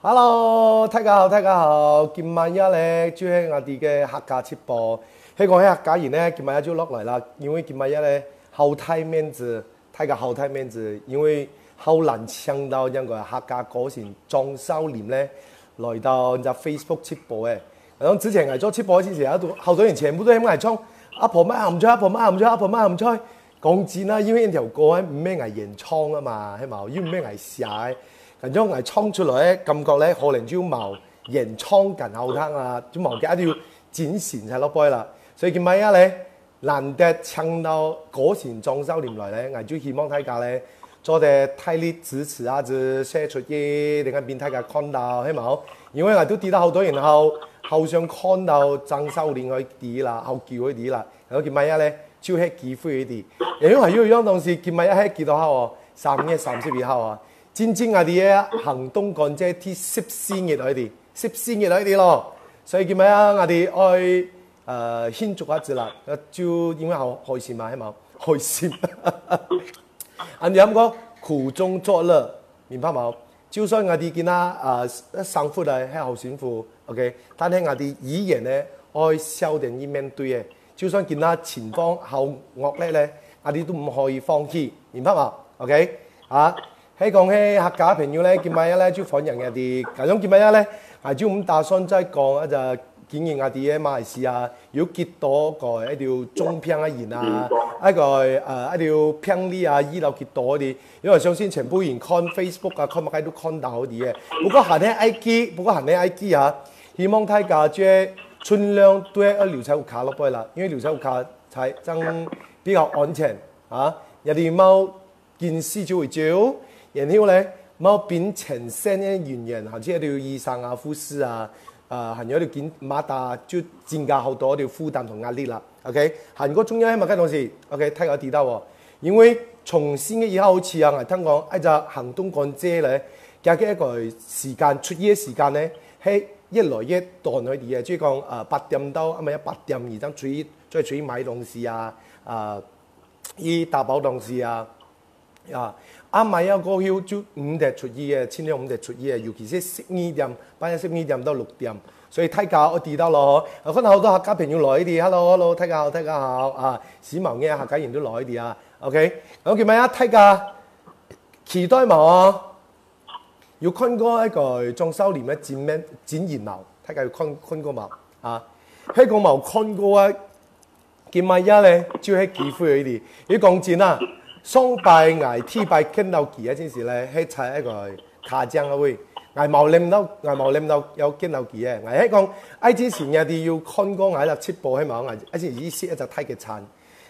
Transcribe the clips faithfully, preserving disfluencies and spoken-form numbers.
Hello，大家好，大家好，今晡日呢就係𠊎兜个客家直播。係講係客家人呢，今晡日就落來啦，因為今晡日呢好大面子，大家好大面子，因為好難請到恁个客家歌星張少林呢來到人家Facebook直播誒。然後之前𠊎做直播之前，都好多人全部都喊𠊎唱阿婆買鹹菜，阿婆買鹹菜，阿婆買鹹菜。講真啊，因為這條歌啊毋係𠊎原創啊嘛，係嘛，又毋係𠊎寫个，感覺𠊎唱出來个感覺呢，可能就無原創感好聽啊，就無該條精神在落背啦。所以今晡日呢，難得請到歌星張少林來呢，𠊎就希望大家呢做得大力支持啊，就share出去，等下分大家看到，係無？因為𠊎都知道好多人好好想看到張少林个底啦，好久个底啦。 然後今晡日呢，就係機會个。然後還有一樣東西，今晡日係幾多號哦？三月三十一號啊。正正𠊎兜个行動管制第十四日个，十四日个咯。所以今晡日𠊎兜愛呃慶祝下子啦，呃就因為好開心嘛，係無？開心。恁樣講苦中作樂，明白無？就算𠊎兜今下啊生活啊係好辛苦，OK，但係𠊎兜依然呢愛笑點去面對个。就算今下情況好惡劣呢，𠊎兜都毋可以放棄，明白無？OK，啊，係講係客家朋友呢，今晡日呢就歡迎𠊎兜。假如今晡日呢，𠊎就毋打算再講啊，就今日𠊎兜个馬來西亞有幾多个一條中病个人啊，一個呃一條病例啊，醫療幾多个，因為相信全部人看Facebook啊，看麼个都看到个。不過還係愛記，不過還係愛記啊，希望大家就盡量都愛留在屋下落背啦，因為留在屋下才正比較安全啊，也禮貌 緊事就會走。然後呢，無分前線个人員，好似有醫生啊、護士啊，啊，還有緊馬達就增加好多个負擔同壓力啦。OK，還過重要係麼个東西？OK，大家知道哦。因為從新个一號起啊，𠊎聽講，愛隻行動管制呢，佢个一個時間出院个時間呢，係越來越短个，就係講呃八點到，啊毋係八點，你正出去，再出去買東西啊，啊，去打包東西啊。 啊，啊買了過後就毋得出去个，盡量毋得出去个，尤其係十二點，半夜十二點到六點。所以大家愛知道咯，啊，看到好多客家朋友來个，hello hello，大家好，大家好啊，時髦个客家人都來个啊，OK。然後今晡日大家期待無啊？有看過那個張少林个真面真人無？大家有看看過無？啊，係講無看過啊， 今晡日呢，就係機會个。佢講真啊，上擺𠊎第一擺見到佢个陣時呢，係在該個卡江个位，𠊎無諗到，𠊎無諗到有見到佢个。𠊎係講，愛之前𠊎兜有看過𠊎个直播，係無？𠊎愛之前去食一隻大个餐，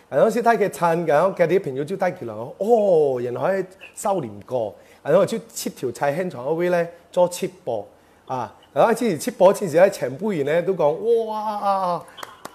然後食大个餐，然後佢兜朋友就帶佢來，哦，原來係少林哥，然後就直頭在現場个位呢做直播。 啊，然後其實直播其實全部人呢都講，哇，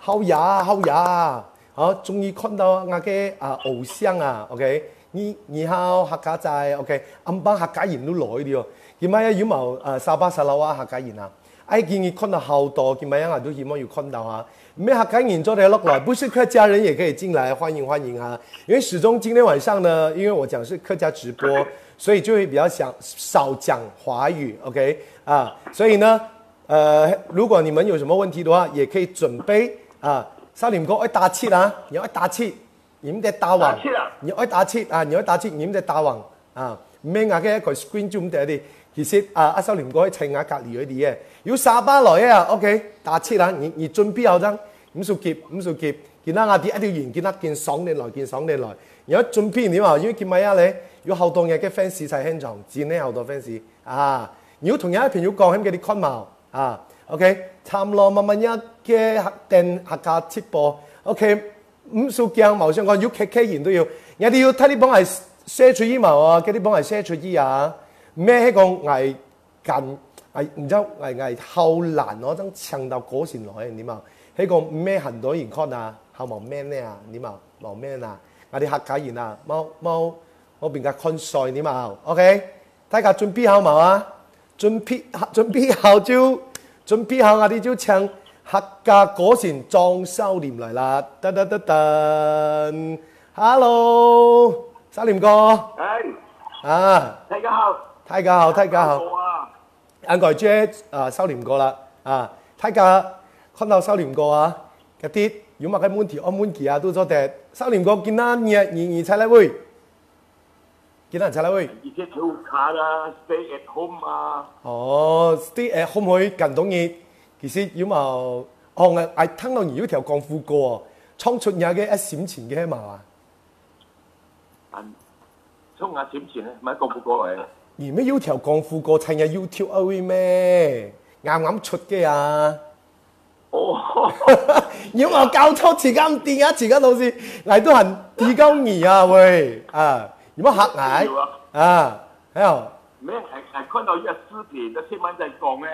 好呀，好呀，啊，終於看到𠊎个啊偶像啊，OK，你你好客家仔，OK，恁樣客家人都來了哦。今晡日有無呃沙巴沙拉哇客家人啊？哎，今日看到好多，今晡日啊都希望有看到啊。毋係客家人做得落來，不是客家人也可以進來，歡迎歡迎啊！因為始終今天晚上呢，因為我講是客家直播，所以就會比較想少講華語，OK 啊，所以呢，呃，如果你們有什麼問題的話，也可以準備啊。少林哥愛打七啊，你愛打七，你毋得打橫。打七啊？你愛打七啊，你愛打七，你毋得打橫啊。毋係𠊎个一個screen就毋得的。其實啊，阿少林哥在𠊎隔離个，有沙巴來个啊，OK，打七啊，你你準備好這樣，毋使急，毋使急。今仔𠊎兜一定要贏，今仔緊上來來，緊上來來。你要準備你嘛，因為今晡日咧有好多人个fans在現場，真个好多fans。 啊，你有同你个朋友講，喊佢等看無？啊，OK，差毋多慢慢仔个等客家直播，OK，毋使驚，無相干，有客客人都有，𠊎兜有特地幫𠊎share出去嘛，哦，特地幫𠊎share出去啊，毋係係講𠊎敢，𠊎毋知𠊎𠊎好懶哦，正請到歌星來，你嘛，係講毋係很多人看啊，好無面个啊，你嘛，無面啊，𠊎兜客家人啊，無無無分佢看衰，你嘛，OK。 大家準備好無啊？準備準備好就準備好，𠊎兜就請客家歌星張少林來啦！噔噔噔噔，Hello，少林哥！哎，啊，大家好，大家好，大家好。好啊。恁該接，啊，少林哥啦，啊，大家看到少林哥啊，佢兜有麼个問題愛問佢啊，都做得。少林哥，今仔日你，你在哪位？今仔在哪位？以前有卡啦，stay at home 啊。哦，stay at home可以感動你。其實有無？哦，𠊎，𠊎聽到你有條功夫歌哦，唱出你个心情个係無啊？ 啊，唱啊，心情呢，莫講毋過誒。你乜有條功夫歌在你YouTube位咩？啱啱出个啊。哦。你有無搞錯？自家毋知啊，自家東西，𠊎都還提高你啊喂，啊，你莫嚇𠊎。有啊。啊，還有。沒有，還，還看到一個視頻，在前面在講誒。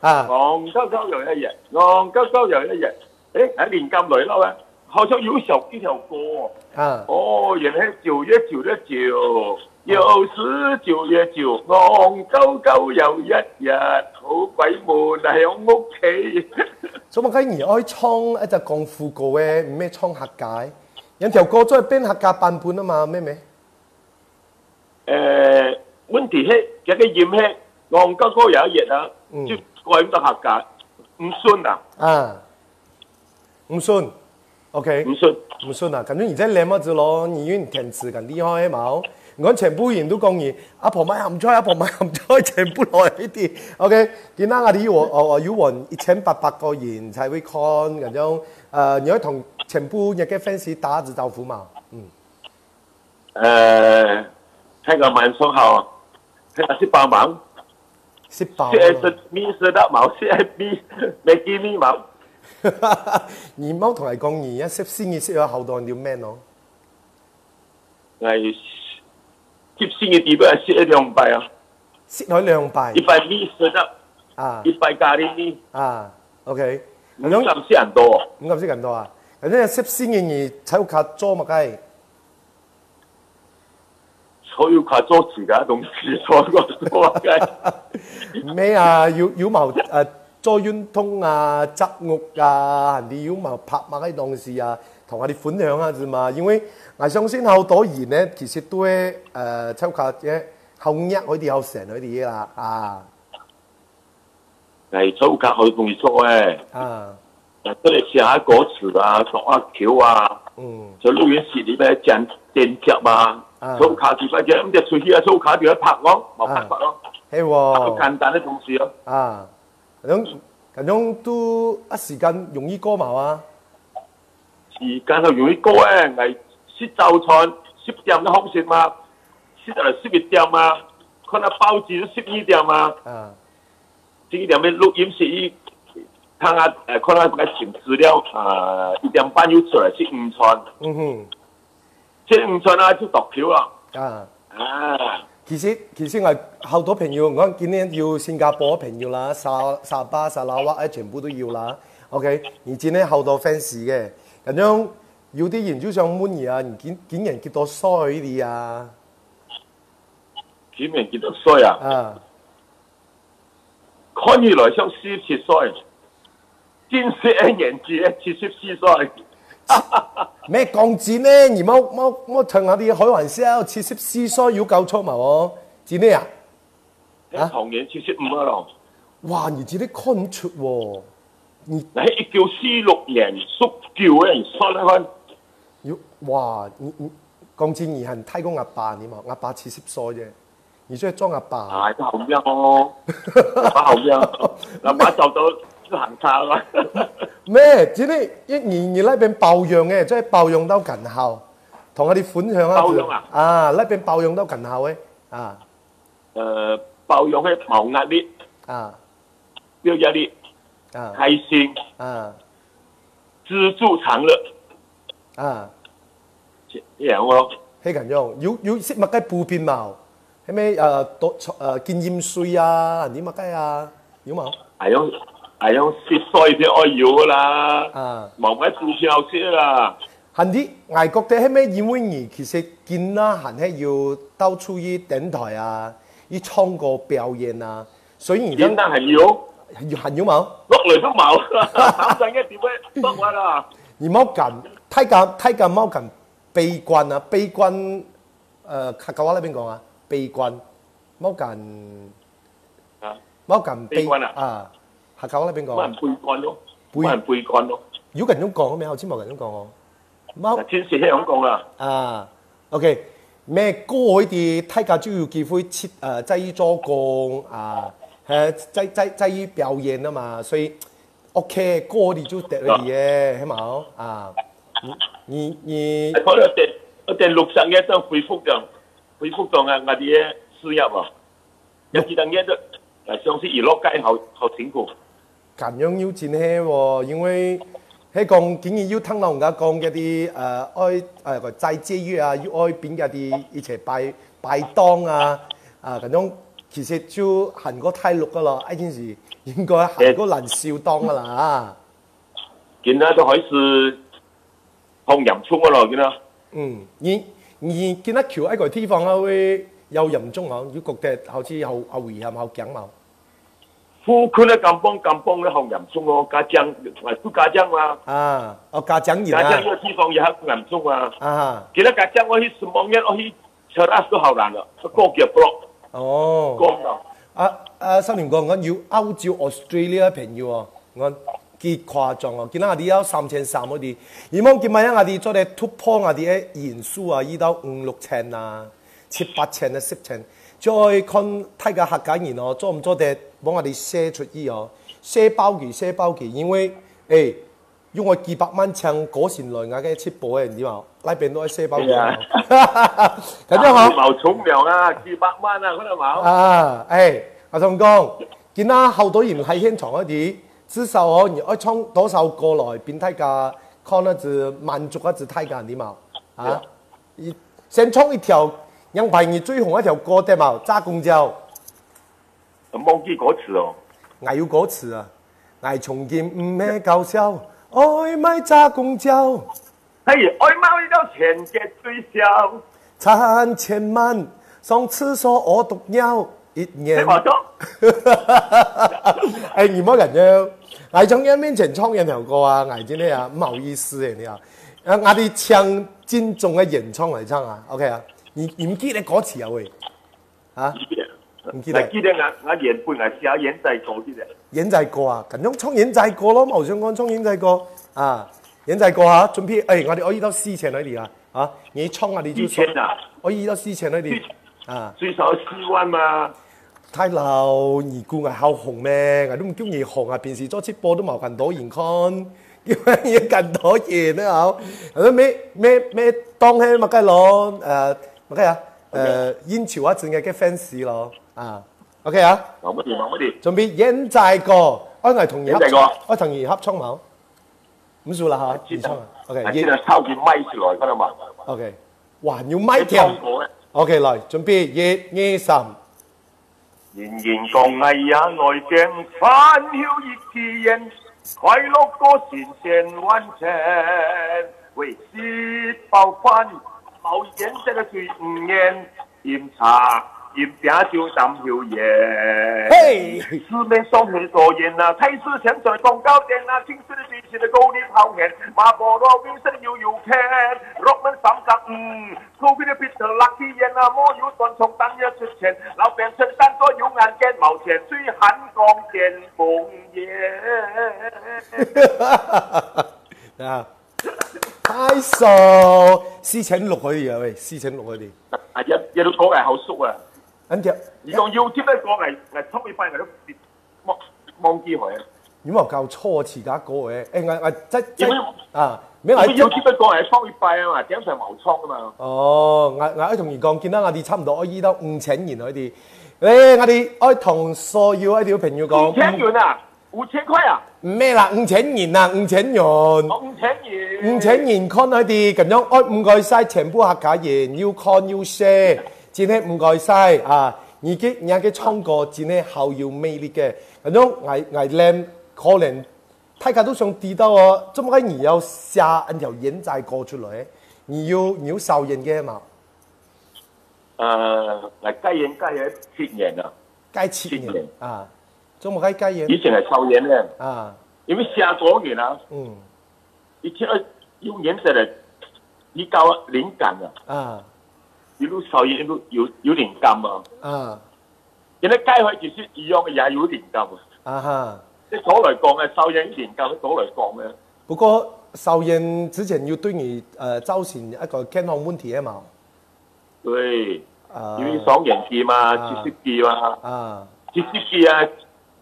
啊。戇高高有一日，戇高高有一日，誒，還靈感來了啊。 好像有一首，一條歌哦。啊。哦，原來九月九日九，又是九月九，戇高高又一日，好鬼悶啊，響屋企。做麼个你愛唱一隻功夫歌誒，毋係唱客家誒？人條歌做變客家版本啊嘛，妹妹。 誒，問題係，這個音係戇高高有一日啊，嗯。就改毋到客家，毋順啊。啊，毋順，OK。毋順。毋順啊，感覺你在練麼子咯？你因為你填詞很厲害嘛哦。你看全部人都講你，阿婆買鹹菜，阿婆買鹹菜，全部來一啲。OK，今仔日有我，哦，哦，有我一千八百個人在會看，感覺，呃，你會同全部你个 fans 打一隻招呼嘛？嗯。 誒，大家晚上好，大家食飽吂？食飽了。食愛食米食得無？食愛米，Maggi mee無？你莫同𠊎講，你啊，十四日食了好多人就面哦。𠊎十四日底背食了兩擺啊。食了兩擺？一擺米食得，啊。一擺咖哩米。啊，OK。毋敢食恁多。毋敢食恁多啊？反正十四日你在屋下做麼个？ 所有較做自家東西，所有做个。無啊，有，有無，呃，做運動啊，執屋啊，你有無拍麼个東西啊，同𠊎兜分享下子嘛。因為𠊎相信好多人呢，其實對，呃，在屋下，好熱，好啲好閒，好啲啦，啊。 哎，做較好个東西做誒。啊。誒，做得寫下歌詞啊，作下曲啊，嗯。做錄音室裡面剪，剪輯啊，啊。做較幾擺，毋得出去啊，做較就愛拍咯，無辦法咯。啊，係喎。較簡單个東西哦。啊，恁樣，恁樣都啊，時間容易過無啊？時間好容易過誒，𠊎食早餐，十點就放食嘛，食到十一點啊，看到報紙就十二點啊。啊。 十一點个錄音室，佢，佢啊，呃，看下該尋資料，啊，一點半又出來食午餐。嗯哼。食午餐啊，就讀書啊。啊。啊。其實，其實𠊎好多朋友，𠊎今年有新加坡个朋友啦，沙，沙巴、砂拉越个全部都有啦。OK，你今年好多 fans 个，感覺有啲人就想問你啊，你今，今年幾多歲了啊？今年幾多歲啊？啊。 看起來像四十七歲，真實个年紀七十四歲。無講真个，你莫，莫，莫同𠊎兜開玩笑，七十四歲有搞錯無哦？真个啊？啊？當年七十五啊咯。哇，你真个看毋出哦。你，𠊎一九四六年屬狗个，你算看看。有，哇，你，你，講真，你還大過𠊎爸，你嘛，𠊎爸七十歲个。 你就做阿爸。哎，好命哦！阿爸好命哦，阿爸早都是行差了。咩，真个，你，你，你那邊保養誒，在保養到恁好，同𠊎兜分享啊。保養啊？啊，那邊保養到恁好誒，啊。呃，保養个無壓力，啊。有壓力，啊。開心，啊。知足常樂。 啊。這，這樣哦。係恁樣，有，有食麼个補品無？係無，呃，多，呃，金銀水啊，還係麼个啊，有無？哎喲，哎喲，食水就愛有啦。啊。無麼个補品好食啦。還係，𠊎覺得係無，因為你其實今啊還係有到處去電台啊，去唱歌表演啊， 所以你今啊還有？還有，還有無？落來都無，三十一點鐘落完啦。你莫緊，大家，大家莫緊悲觀啊，悲觀，呃，客家話那邊講啊，悲觀，莫緊，啊。無敢悲，悲觀啊。啊，客家話那邊講，蠻悲觀咯，悲，蠻悲觀咯。有恁樣講咩？好似無恁樣講哦。無，那真係恁樣講啊。啊，OK，咩過一啲，大家就有機會去，呃，再去做工啊，呃，再再再去表演了嘛，所以 OK，過你就得了耶，係嘛？啊，你你你，可能等，等六十月正恢復到，恢復到啊，我哋个事業啊，要幾多月都，啊，相信一落該好好辛苦。咁樣又真係哦，因為係講今日又聽老人家講嗰啲，呃，愛，呃，再借月啊，又愛變嗰啲一切擺擺檔啊，啊，咁樣其實就行過大陸个咯，已經係應該行過難收檔个啦。 今仔都開始好嚴重个咯，今仔。嗯，你你今仔去該個地方啊，會有嚴重啊，有覺得好似好好危險、好驚嘛？附近个甘榜，甘榜个好嚴重哦，家將，哎，都家將嘛。啊，哦，家將人啊。家將个地方也好嚴重啊。啊，今仔家將我去十望月，我去 車啊，都好難了，都過幾block。哦。過到。啊啊，少年哥，我有澳洲、Australia 个朋友哦，我幾誇張哦，今仔日要三千三个，希望今晚啊，你做得突破啊，你个人數啊，一到五六千啊，七八千啊，十千，就愛看大家客家人哦，做毋做得幫啊你share出去哦，share包佢，share包佢，因為誒。 用我幾百萬請歌星來𠊎个直播誒，你知無？那邊都愛細胞人。對啊。大家好。啊，你好聰明啊，幾百萬啊，看到無？啊，誒，阿聰講，今仔好多人來現場个，至少哦，你愛唱多少歌來，分大家看啊，子滿足啊，子大家，你嘛？啊，對啊。你先唱一條，兩排你最紅一條歌，對無？炸公交。 忘記歌詞哦。𠊎有歌詞啊，𠊎從今毋係搞笑，愛買炸公交。嘿，愛買到錢个最少。賺千萬，上廁所屙督尿，一年。你話錯。誒，你莫緊張，𠊎從你面前唱這條歌啊，𠊎真个啊，毋好意思誒，你啊，啊，𠊎哋請金鐘个演唱來唱啊，OK啊，你你毋記得歌詞啊喂？ 啊？記得。毋記得。還記得𠊎，𠊎原本𠊎寫現在歌記得。現在歌啊，緊用唱現在歌咯，無相干唱現在歌啊。現在歌啊，準備，誒，𠊎兜愛一到四千个哩啊，啊，你唱啊，你就唱。四千啊？愛一到四千个哩，啊。最少四萬嘛。大佬，你估𠊎好紅咩？𠊎都毋叫你紅啊，平時做直播都無恁多人看，因為你恁多人啊，好。反正每每每當係麼个咯，呃，麼个啊？ 呃，應酬啊，真个个 fans 咯，啊，OK啊，無問題，無問題。準備現在歌，愛𠊎同你合唱，現在歌。愛同你合唱無？毋使啦哈，你唱啊，OK，啊，現在抄起麥出來，看到嗎？OK，哇，你有麥條。你唱歌欸。OK，來，準備，一、二、三。 人人講愛呀愛驚，飯後一支煙，快樂過神仙完成。喂，食飽飯，包煙食个最毋願，飲茶飲餅酒擔口煙。嘿！市面上很多煙啊，菜市場在廣告店啊，青春的最新的高麗泡麵，麻婆撈麵食得悠悠閒，落門三角五。 Covid Peter lucky 煙啊，無有斷腸，當然出錢，老闆承擔過有眼見，無錢最喊講見風煙。啊，太爽，四千六个哩啊喂，四千六个哩。啊，這這都講來好熟啊。恁樣，你講YouTube个歌來來唱一擺，𠊎都 忘忘記回。你有無搞錯自家歌誒？誒，𠊎𠊎再再因為啊，沒有，因為有基本歌還唱一擺啊嘛，點算冇唱的嘛。哦，𠊎𠊎愛同你講，今日𠊎哋差毋多愛遇到五千人嗰啲。誒，𠊎哋愛同所有嗰啲朋友講，五千人啊，五千塊啊？毋係啦，五千人啊，五千人。哦，五千人。五千人看嗰啲，咁樣愛毋該晒，全部客家人又看又share，真係毋該晒啊！ 你个你个唱歌真係好有魅力个，反正𠊎𠊎諗可能大家都想知道哦，做麼个你要寫恁條現在歌出來？你有你有燒煙个嘛？呃，𠊎戒煙戒了七年了。戒七年啊？做麼个戒煙？以前係燒煙个，啊，因為寫歌人啊，嗯，一定要用顏色的，你搞靈感啊，啊，一路燒煙一路有有靈感嘛。啊，現在戒開其實一樣也有靈感啊。啊哈。這早來講啊，燒煙靈感早來講啊。不過燒煙之前有對你呃造成一個健康問題係嘛？對，啊因為上年紀嘛，啊七十幾嘛，啊，七十幾啊，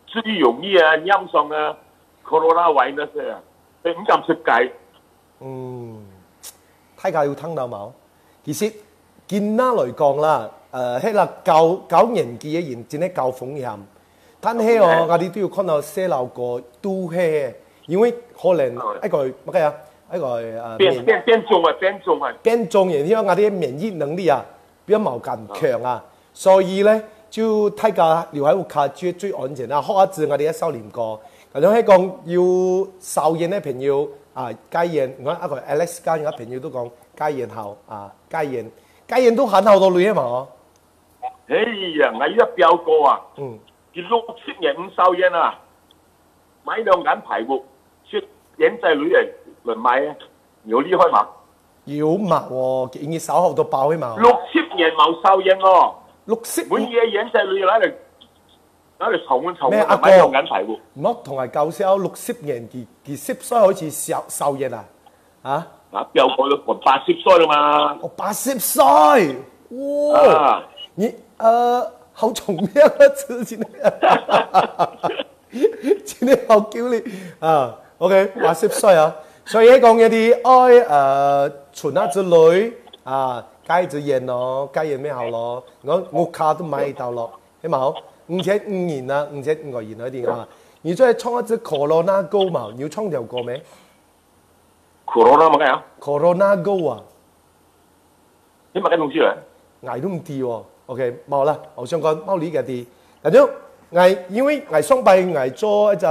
最容易啊，染上啊，corona virus 啊，所以毋敢出街。嗯，大家有聽到無？其實今仔來講啦，呃，迄個高高年紀嘅人真係高風險，但係哦，我哋都有看到細路哥都係，因為可能一個乜个啊，一個呃變變變種啊，變種啊，變種，然後我哋免疫能力啊，比較冇咁強啊，所以呢，就大家留喺屋下最最安全啊。學下子我哋嘅少林哥，咁樣係講有燒煙嘅朋友啊，戒煙，你看啊個 Alex 家人家朋友都講戒煙好啊，戒煙戒煙都很好多類嘛哦。哎呀，我一個表哥啊，嗯，佢六十年毋燒煙啊，買兩間排屋，食煙仔鐳來賣啊，有厲害嘛？有嘛哦，佢已經燒好多包去嘛。六十年冇燒煙哦，六十每日煙仔鐳拿來拿來炒燜炒燜，咩阿哥買兩間排屋。莫同佢搞笑，六十年佢佢十歲開始燒燒煙啊？啊？啊，表哥都管八十歲了嘛。哦，八十歲，哇！啊，你呃，好聰明啊，真的，真的好救你啊！OK，八十歲啊，所以講有啲愛呃存啊之類啊，戒支煙咯，戒煙咩好咯，我屋下都買到咯，係嘛？五千五人啊，五千五個人嗰啲啊，你再創一支 Corona Go 嘛，你有創條歌咩？ Corona 嘛个啊， Corona Go 啊，你嘛个東西來。我都毋知哦。OK，冇啦，我想講冇理解啲。但係我因為我上擺我做一隻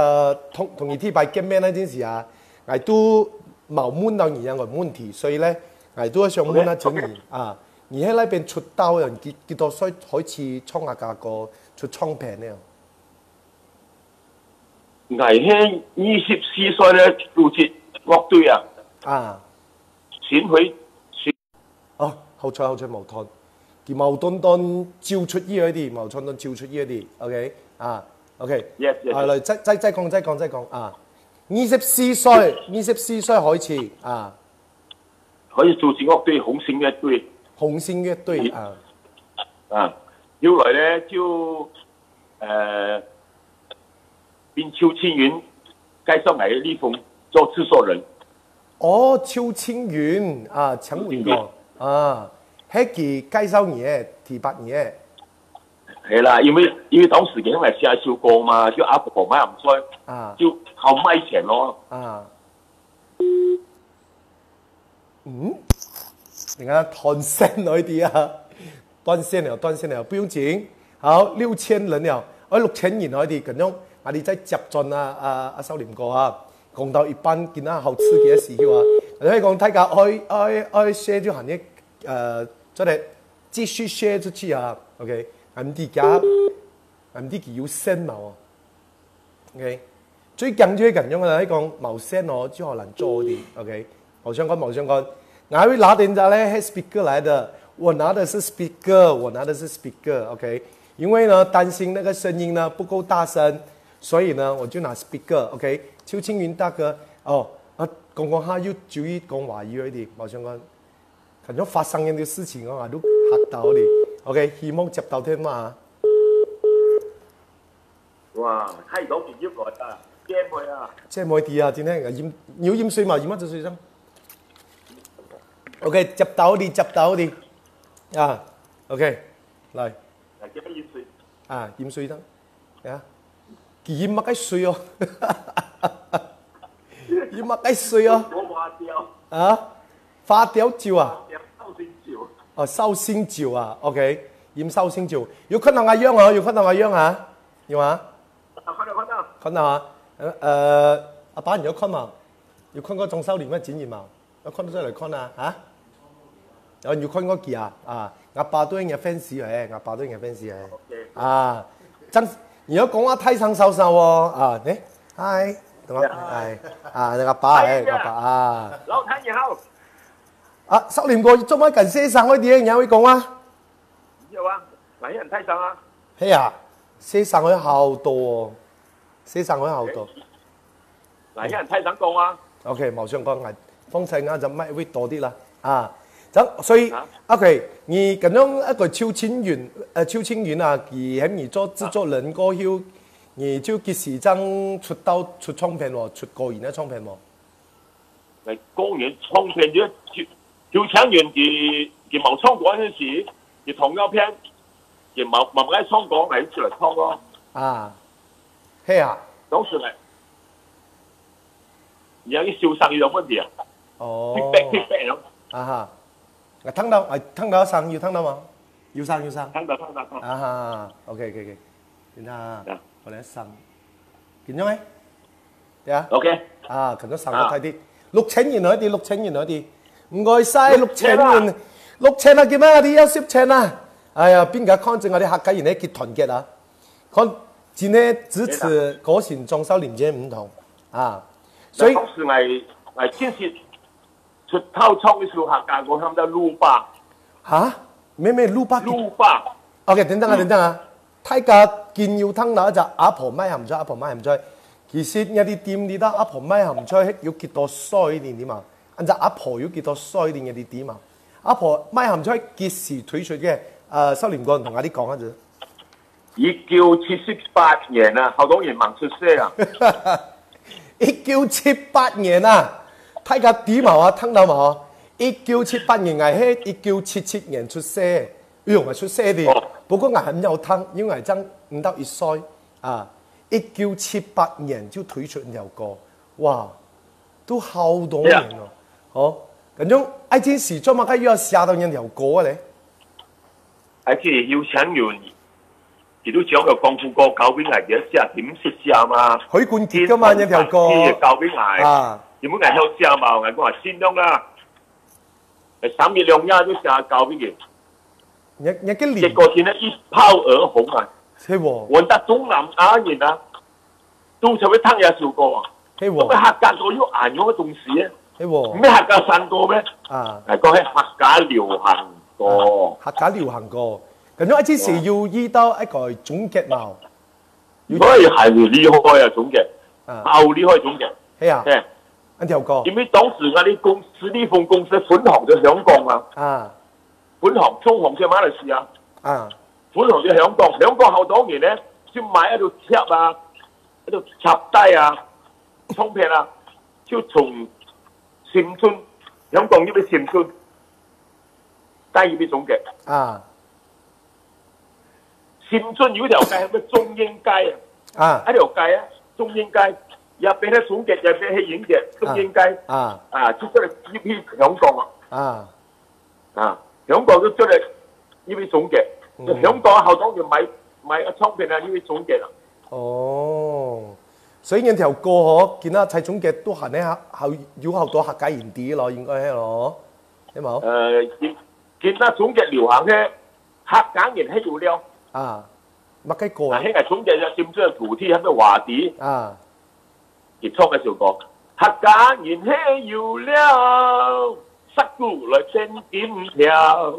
同同你第一擺見面那陣時啊，我都冇問到你任何問題，所以呢，我都想問下請你啊，你喺那邊出道啊，你幾幾多歲開始唱客家歌、出唱片呢？我係二十四歲咧組織樂隊啊，啊，巡迴巡哦，好彩好彩冇斷，佢冇斷斷照出意外啲，冇斷斷照出意外啲，OK 啊，OK， Yes, yes, 啊， yes. 來再再再講再講再講啊，二十四歲，二十四歲開始啊，可以組織樂隊紅星樂隊紅星樂隊啊，啊，後來咧就呃，變邱青雲介紹𠊎李峰做製作人。哦，邱青雲啊，請問過啊，係佢介紹你个，提拔你个，係啦，因為因為當時佢還寫一首歌嘛，就阿婆買毋衰，啊就好賣錢咯。啊。嗯，你看斷線了一點啊，斷線了，斷線了，不用緊。好，六千人了，哦，六千人了一點，咁樣啊，你再接轉啊，啊，啊，少林哥啊，講到一半，今仔好刺激个時候啊，所以講大家愛愛愛 share 就喊你呃，做得繼續 share 出去啊，OK，俺自家，俺自己有線嘛哦。 OK，最驚就係咁樣啦，你講冇線哦，就好難做的。OK，冇相干，冇相干。𠊎會拿等下咧，係 speaker 來的，我拿的是 speaker，我拿的是 speaker，OK，因為呢擔心那個聲音呢不夠大聲，所以呢我就拿 speaker，OK。邱青雲大哥，哦，啊，講講下又注意講華語一點，冇相干。感覺發生一啲事情哦，啊，都嚇到你。OK，希望接到電話啊。哇，太多朋友來啦，姐妹啊，姐妹啲啊，今天有飲有飲水嘛？飲乜水先？OK，接到你，接到你啊。OK，來來，今日飲水。啊，飲水先啊。佢飲乜个水哦？飲乜个水哦？我花雕，啊，花雕酒啊？花雕绍兴酒。哦，绍兴酒啊，OK，飲绍兴酒。有看到阿勇哦，有看到阿勇啊？有啊？啊，看到看到。看到啊？呃，呃，阿爸你有看嘛？有看過鍾少林个電影嘛？有看到再來看啊？啊？然後你有看過佢啊？啊，阿爸都係你个 fans 誒，阿爸都係你个 fans 誒。 OK。啊，真，你要講話大聲少少哦。啊，誒，嗨，懂嗎？ Yeah。哎，啊，那個爸，哎，那個爸啊。老太你好。啊，少林哥，做麼感謝上位啲，你還會講啊？有啊，哪天很太伤啊？係啊，細聲會好多哦，細聲會好多。來，現在台長講啊， OK，無相干，𠊎放在𠊎就麥會多啲啦。啊，咁所以啊 OK，你咁樣一個邱青雲，呃，邱青雲啊，佢喊你做製作人過後，你就即時正出道出唱片喎，出個人个唱片喎。來講人唱片就就就像人佢佢無唱歌嗰陣時，佢糖尿病，佢無無愛唱歌，來出來唱咯。啊，係啊，當時來，你要一受傷有問題啊，哦，feedback feedback 咯。啊哈，我聽到，哎，聽到聲，有聽到嗎？有聲有聲。聽到聽到聽到。啊哈，OK OK OK，等下呀，我來聲，緊張哎，對啊。 OK，啊，可能上个太低，六千人而已，六千人而已，毋該晒六千人，六千啊，今日我哋要十千啊！哎呀，邊个看見我哋客家人呢，結團結啊！看，今日支持歌星張少林這毋同啊，所以當時𠊎𠊎其實出道唱一首客家歌，喊做路霸，哈，妹妹路霸路霸。 OK，等等啊，等等啊，大家今有聽到一隻阿婆賣鹹菜，阿婆賣鹹菜。其實你哋店裡到阿婆賣鹹菜有幾多歲呢？你嘛，恁隻阿婆有幾多歲呢？你知嘛？阿婆賣鹹菜幾時推出个？呃，少林哥同我哋講下子。一九七十八年啊，好多人吂出世啊。一九七八年啊，大家知嘛啊，聽到嘛啊？一九七八年，𠊎係一九七七年出世，哎喲，𠊎出世的。哦不過𠊎還沒有聽，因為𠊎正毋到一歲啊。一九七八年就推出這條歌，哇，都好多年了。哦，感覺愛情時做麼个又要寫到這條歌个咧？而且有錢人，佢都將个功夫歌交俾𠊎，佢寫，佢毋識寫嘛。許冠傑个嘛，這條歌交俾𠊎，啊，你問𠊎曉寫嘛？𠊎講啊，盡量啦。三日兩夜就寫交俾佢，你你个臉結果今日一炮而紅啊！係喎，我到東南亞人啊，都特別唱這首歌啊，係因為喎，客家歌有恁樣个東西咧，係喎，毋係客家山歌咩？啊，來講係客家流行歌。客家流行歌，感覺一直係有遇到一個總結嘛，佢還係厲害啊，總結，啊，好厲害總結。係啊，嘿，一條歌因為當時𠊎哋公司立豐公司分行在香港啊，啊分行總行在馬來西亞，啊分行在香港，香港好多人呢，就買一條貼啊，一條插帶啊，唱片啊，就從深圳，香港入去深圳，帶入去總結。啊深圳有條街，叫中英街啊，啊一條街啊，中英街，一邊係總結，一邊係影結，中英街，啊啊，就過來入去香港啊，啊，啊，香港都出來入去總結，嗯香港好多人買買唱片啊，入去總結啊，哦，所以這條歌吼，今仔在總結都還係好有好多客家人知咯，應該係咯，係無？呃，今今仔總結流行个客家人係有料，啊，麼个歌啊，啊？係个總結就深圳土地，係个話題。啊，佢唱个首歌，客家人係有料，石鼓來變金條。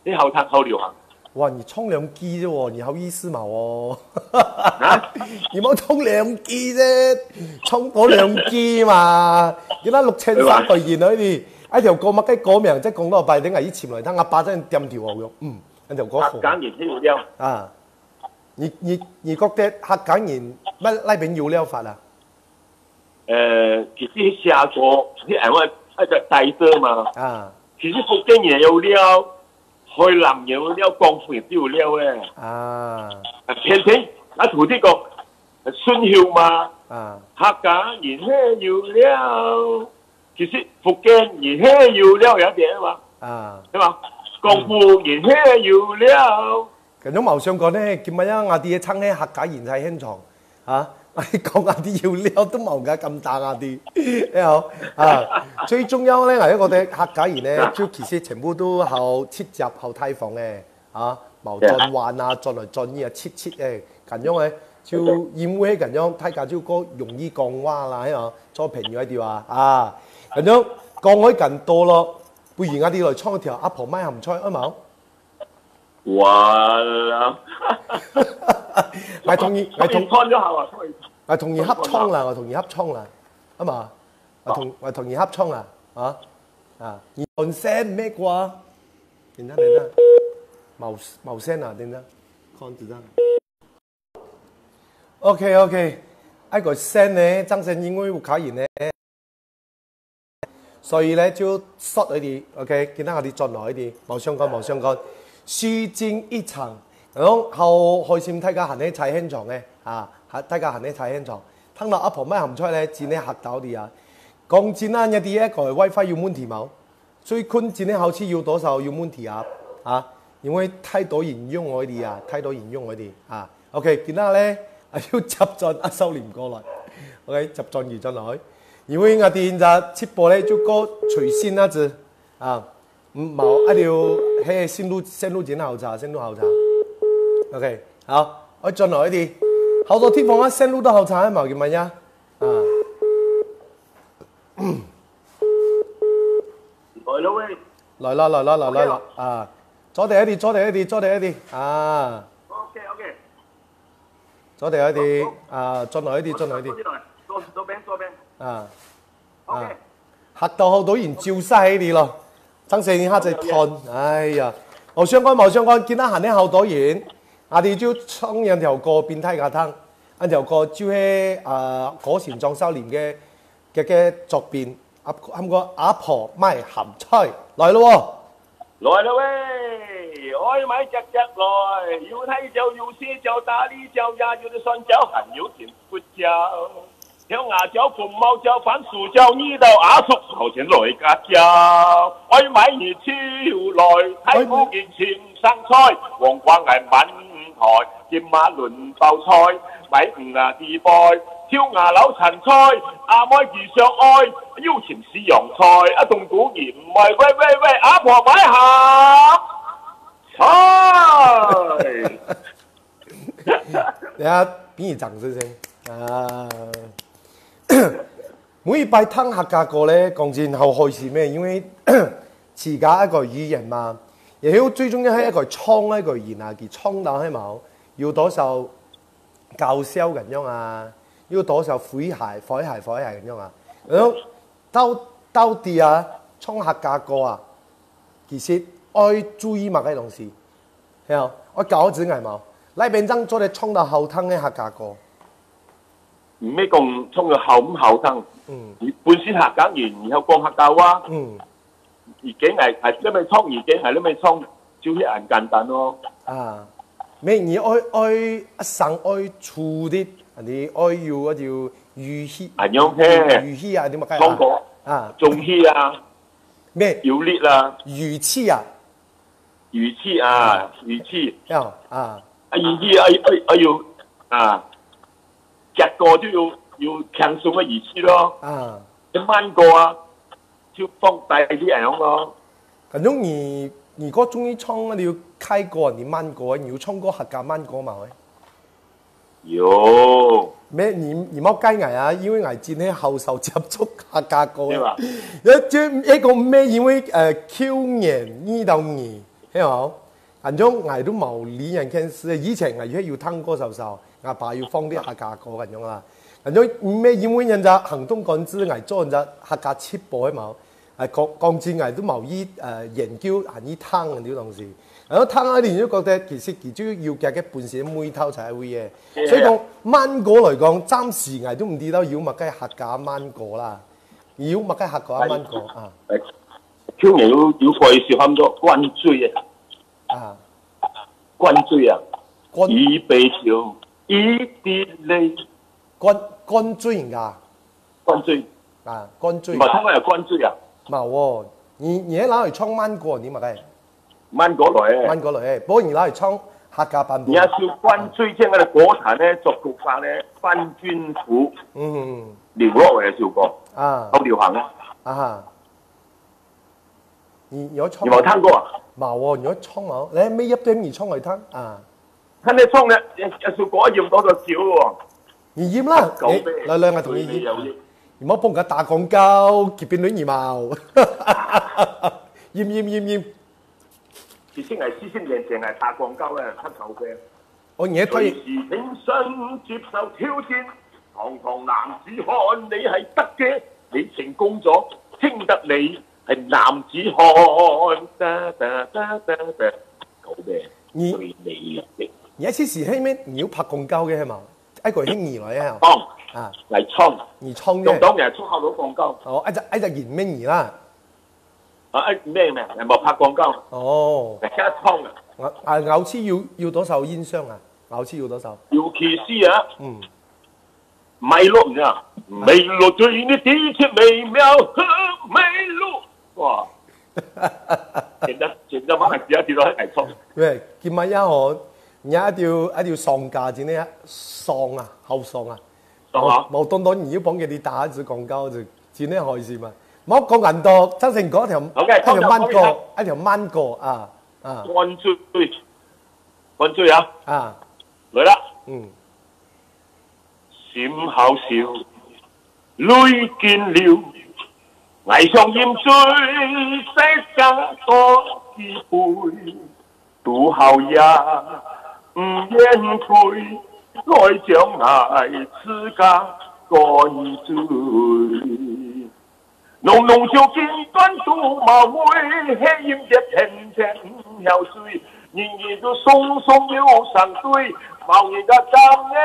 你好聽好流行。哇，你唱兩句啫喎，你好意思嘛哦？啊？你莫唱兩句啫，唱多兩句嘛。今仔六千三百人而已，一條歌麼个歌名？再講到擺，等下一尋來聽，阿爸真點頭哦。嗯，一條歌好客家人係有料。啊。你你你覺得客家人乜哪邊有料法啊？呃，其實寫歌，你愛愛个帶着嘛。啊其實福建人有料，海南人有料，廣府人都有料诶。啊啊，偏偏啊，土地講順口嘛，啊客家人係有料，其實福建人係有料一點嘛，啊！對吧？廣府人係有料。咁樣無相干呢，今日啊，𠊎兜唱个客家人在現場啊，𠊎講𠊎兜有料都無个咁打𠊎兜，你好啊。最重要呢，𠊎覺得客家人呢，就其實全部都好直接、好大方个啊，無轉彎啊、轉來轉去啊、直直个，咁樣呢，就因為咁樣，大家就較容易講話啦，係啊，做朋友个地方啊，咁樣講開咁多咯，不如𠊎兜來唱一條阿婆賣鹹菜，好無？哇啦！ ，𠊎同你，𠊎同，創意創就好啊，創意創。𠊎同你合唱啦，𠊎同你合唱啦，好嘛？𠊎同，𠊎同你合唱啦，啊啊，你本身咩歌啊？等等等等，冇冇聲啊，等等，看等等。OK OK，愛个聲呢，正聲因為有客人呢。 所以呢，就short一點，OK，今日𠊎兜轉來一點，無相干，無相干。虛驚一場，然後好開心，大家還在在現場呢，啊，還大家還在在現場。聽到阿婆賣鹹菜呢，真係嚇到你啊！講真啊，你知這個WiFi有問題無？最近真係好似有多少有問題啊？啊，因為太多人用而已啊，太多人用而已啊。 OK，今日呢，啊又接轉阿少林過來。OK，接轉佢轉來，因為𠊎等這直播呢就過隨性那隻啊，嗯，無啊就係線路線路真好查，線路好查。OK，好，我轉來一點，好多地方啊線路都好查，係無？今晚呀，啊，來了喂，來了來了來了來了啊，坐定一點，坐定一點，坐定一點啊。 OK OK，坐定一點啊，轉來一點，轉來一點坐起來，坐左邊左邊啊。 ，OK，嚇到好多人走晒去哩咯，正聲你下再看，哎呀，無相干無相干，今日還有好多人，𠊎兜就唱兩條歌分大家聽，兩條歌就係啊歌神張少林个个个作品，啊喊過阿婆賣鹹菜，來咯哦。 來了喂，愛買隻隻來，有大隻有細隻，大哩隻也有得酸隻，還有甜骨隻。挑牙隻、紅毛隻、番薯隻，你到阿叔頭前來加隻。愛買你就來，大埔人青生菜，黃瓜𠊎滿台，金馬卵包菜，買魚啊地背，挑牙撈青菜，阿妹佢想愛，有甜西洋菜，啊冬菇你毋愛，喂喂喂，阿婆買鹹菜。等下給你掌聲先啊！每一擺聽客家歌咧，講真好開心咩，因為自家一個語言嘛，然後最重要係一個唱一個人啊，佢唱到係無，有多少搞笑咁樣啊，有多少詼諧詼諧詼諧咁樣啊，然後到到底啊，唱客家歌啊，其實愛注意麼个東西？ 係啊，愛教仔𠊎無？哪片正做得唱到好聽个客家歌？毋係講唱到好毋好聽，嗯你本身客家人，你曉講客家話，嗯而家𠊎𠊎這邊唱，而家𠊎這邊唱，就係恁簡單咯。啊，咩你愛愛聲愛粗滴，你愛有嗰條語氣，恁樣嘿語氣啊，你麼个唱歌啊？中氣啊，咩有力啊，語氣啊？語氣啊，語氣，要啊啊語氣啊，哎哎哎喲啊，隻歌就有有輕鬆个語氣咯，啊！你慢歌啊，就放低啲恁樣咯。感覺你你過中意唱那條K歌，你慢歌，你有唱過客家慢歌嘛？喂？有，咩？你你莫怪𠊎啊，因為𠊎真係好少接觸客家歌。對吧？一就一個咩？因為呃舊年二到二，係無？反正𠊎都無理人件事，以前𠊎也有聽過少少，阿爸有放啲客家歌咁樣啊。反正咩？因為人家行動管制，𠊎做人家客家直播係無？ 誒講講真，𠊎都無意誒研究還去聽這兜東西。然後聽下你就覺得其實佢就有佢个本身个味道在位个。所以講慢歌來講，暫時𠊎都毋知道有麼个客家慢歌啦。有麼个客家慢歌啊？舊年有有過一首喊做灌醉啊，啊，灌醉啊，灌一杯酒，一滴泪，灌灌醉人家灌醉，啊，灌醉你。把他们灌醉啊，嘛哦，你你係拿來唱慢歌，你嘛个慢歌來欸。慢歌來，不過你拿來唱客家版本你要。是灌醉这样的歌坛呢，作曲家呢，范俊福嗯留落来的首歌，啊好流行啊。啊哈，你你要唱你有听过啊？嘛哦，你要唱嘛，來，每一段你唱來聽啊。他那唱的，一首歌用多少酒哦？你飲啦，搞你來來，我同你飲。你莫幫佢打廣告，佢變你嘛。飲飲飲飲。其实我四十年前我打廣告啊，他搞的。你个退，隨時挺身接受挑戰，堂堂男子漢你係得嘅，你成功咗，稱得你係男子漢。噠噠噠噠噠，好咩？你最美麗。你一時係咩？你有拍廣告个係嘛？愛過係你來啊？哦，啊，來唱，你唱个。當當然出好多廣告。哦，愛隻愛隻人咩你啦？啊，哎，咩咩，無拍廣告，哦，係唱个。啊，啊，咬字有有多少印象啊？咬字有多少？尤其是啊，嗯，美樂，你知道？美樂對你的一切美妙和美樂，哇，真的真的，馬來西亞聽到很愛唱。對，今晚呀吼，你一條一條上架真的爽啊，好爽啊！爽啊！無無當當你又幫佢哋打一支廣告，就真的開心啊！莫講恁多，張成哥一條，OK，一條慢歌，放下放下，一條慢歌啊啊！灌醉，灌醉啊！啊，來啦！嗯，心好笑，淚緊流，愛上飲醉，再加多幾杯。 肚好夜，毋願歸，來將𠊎自家灌醉。濃濃酒精灌肚毛尾，係飲得天天曉醉，日日都鬆鬆又生醉，某日个當然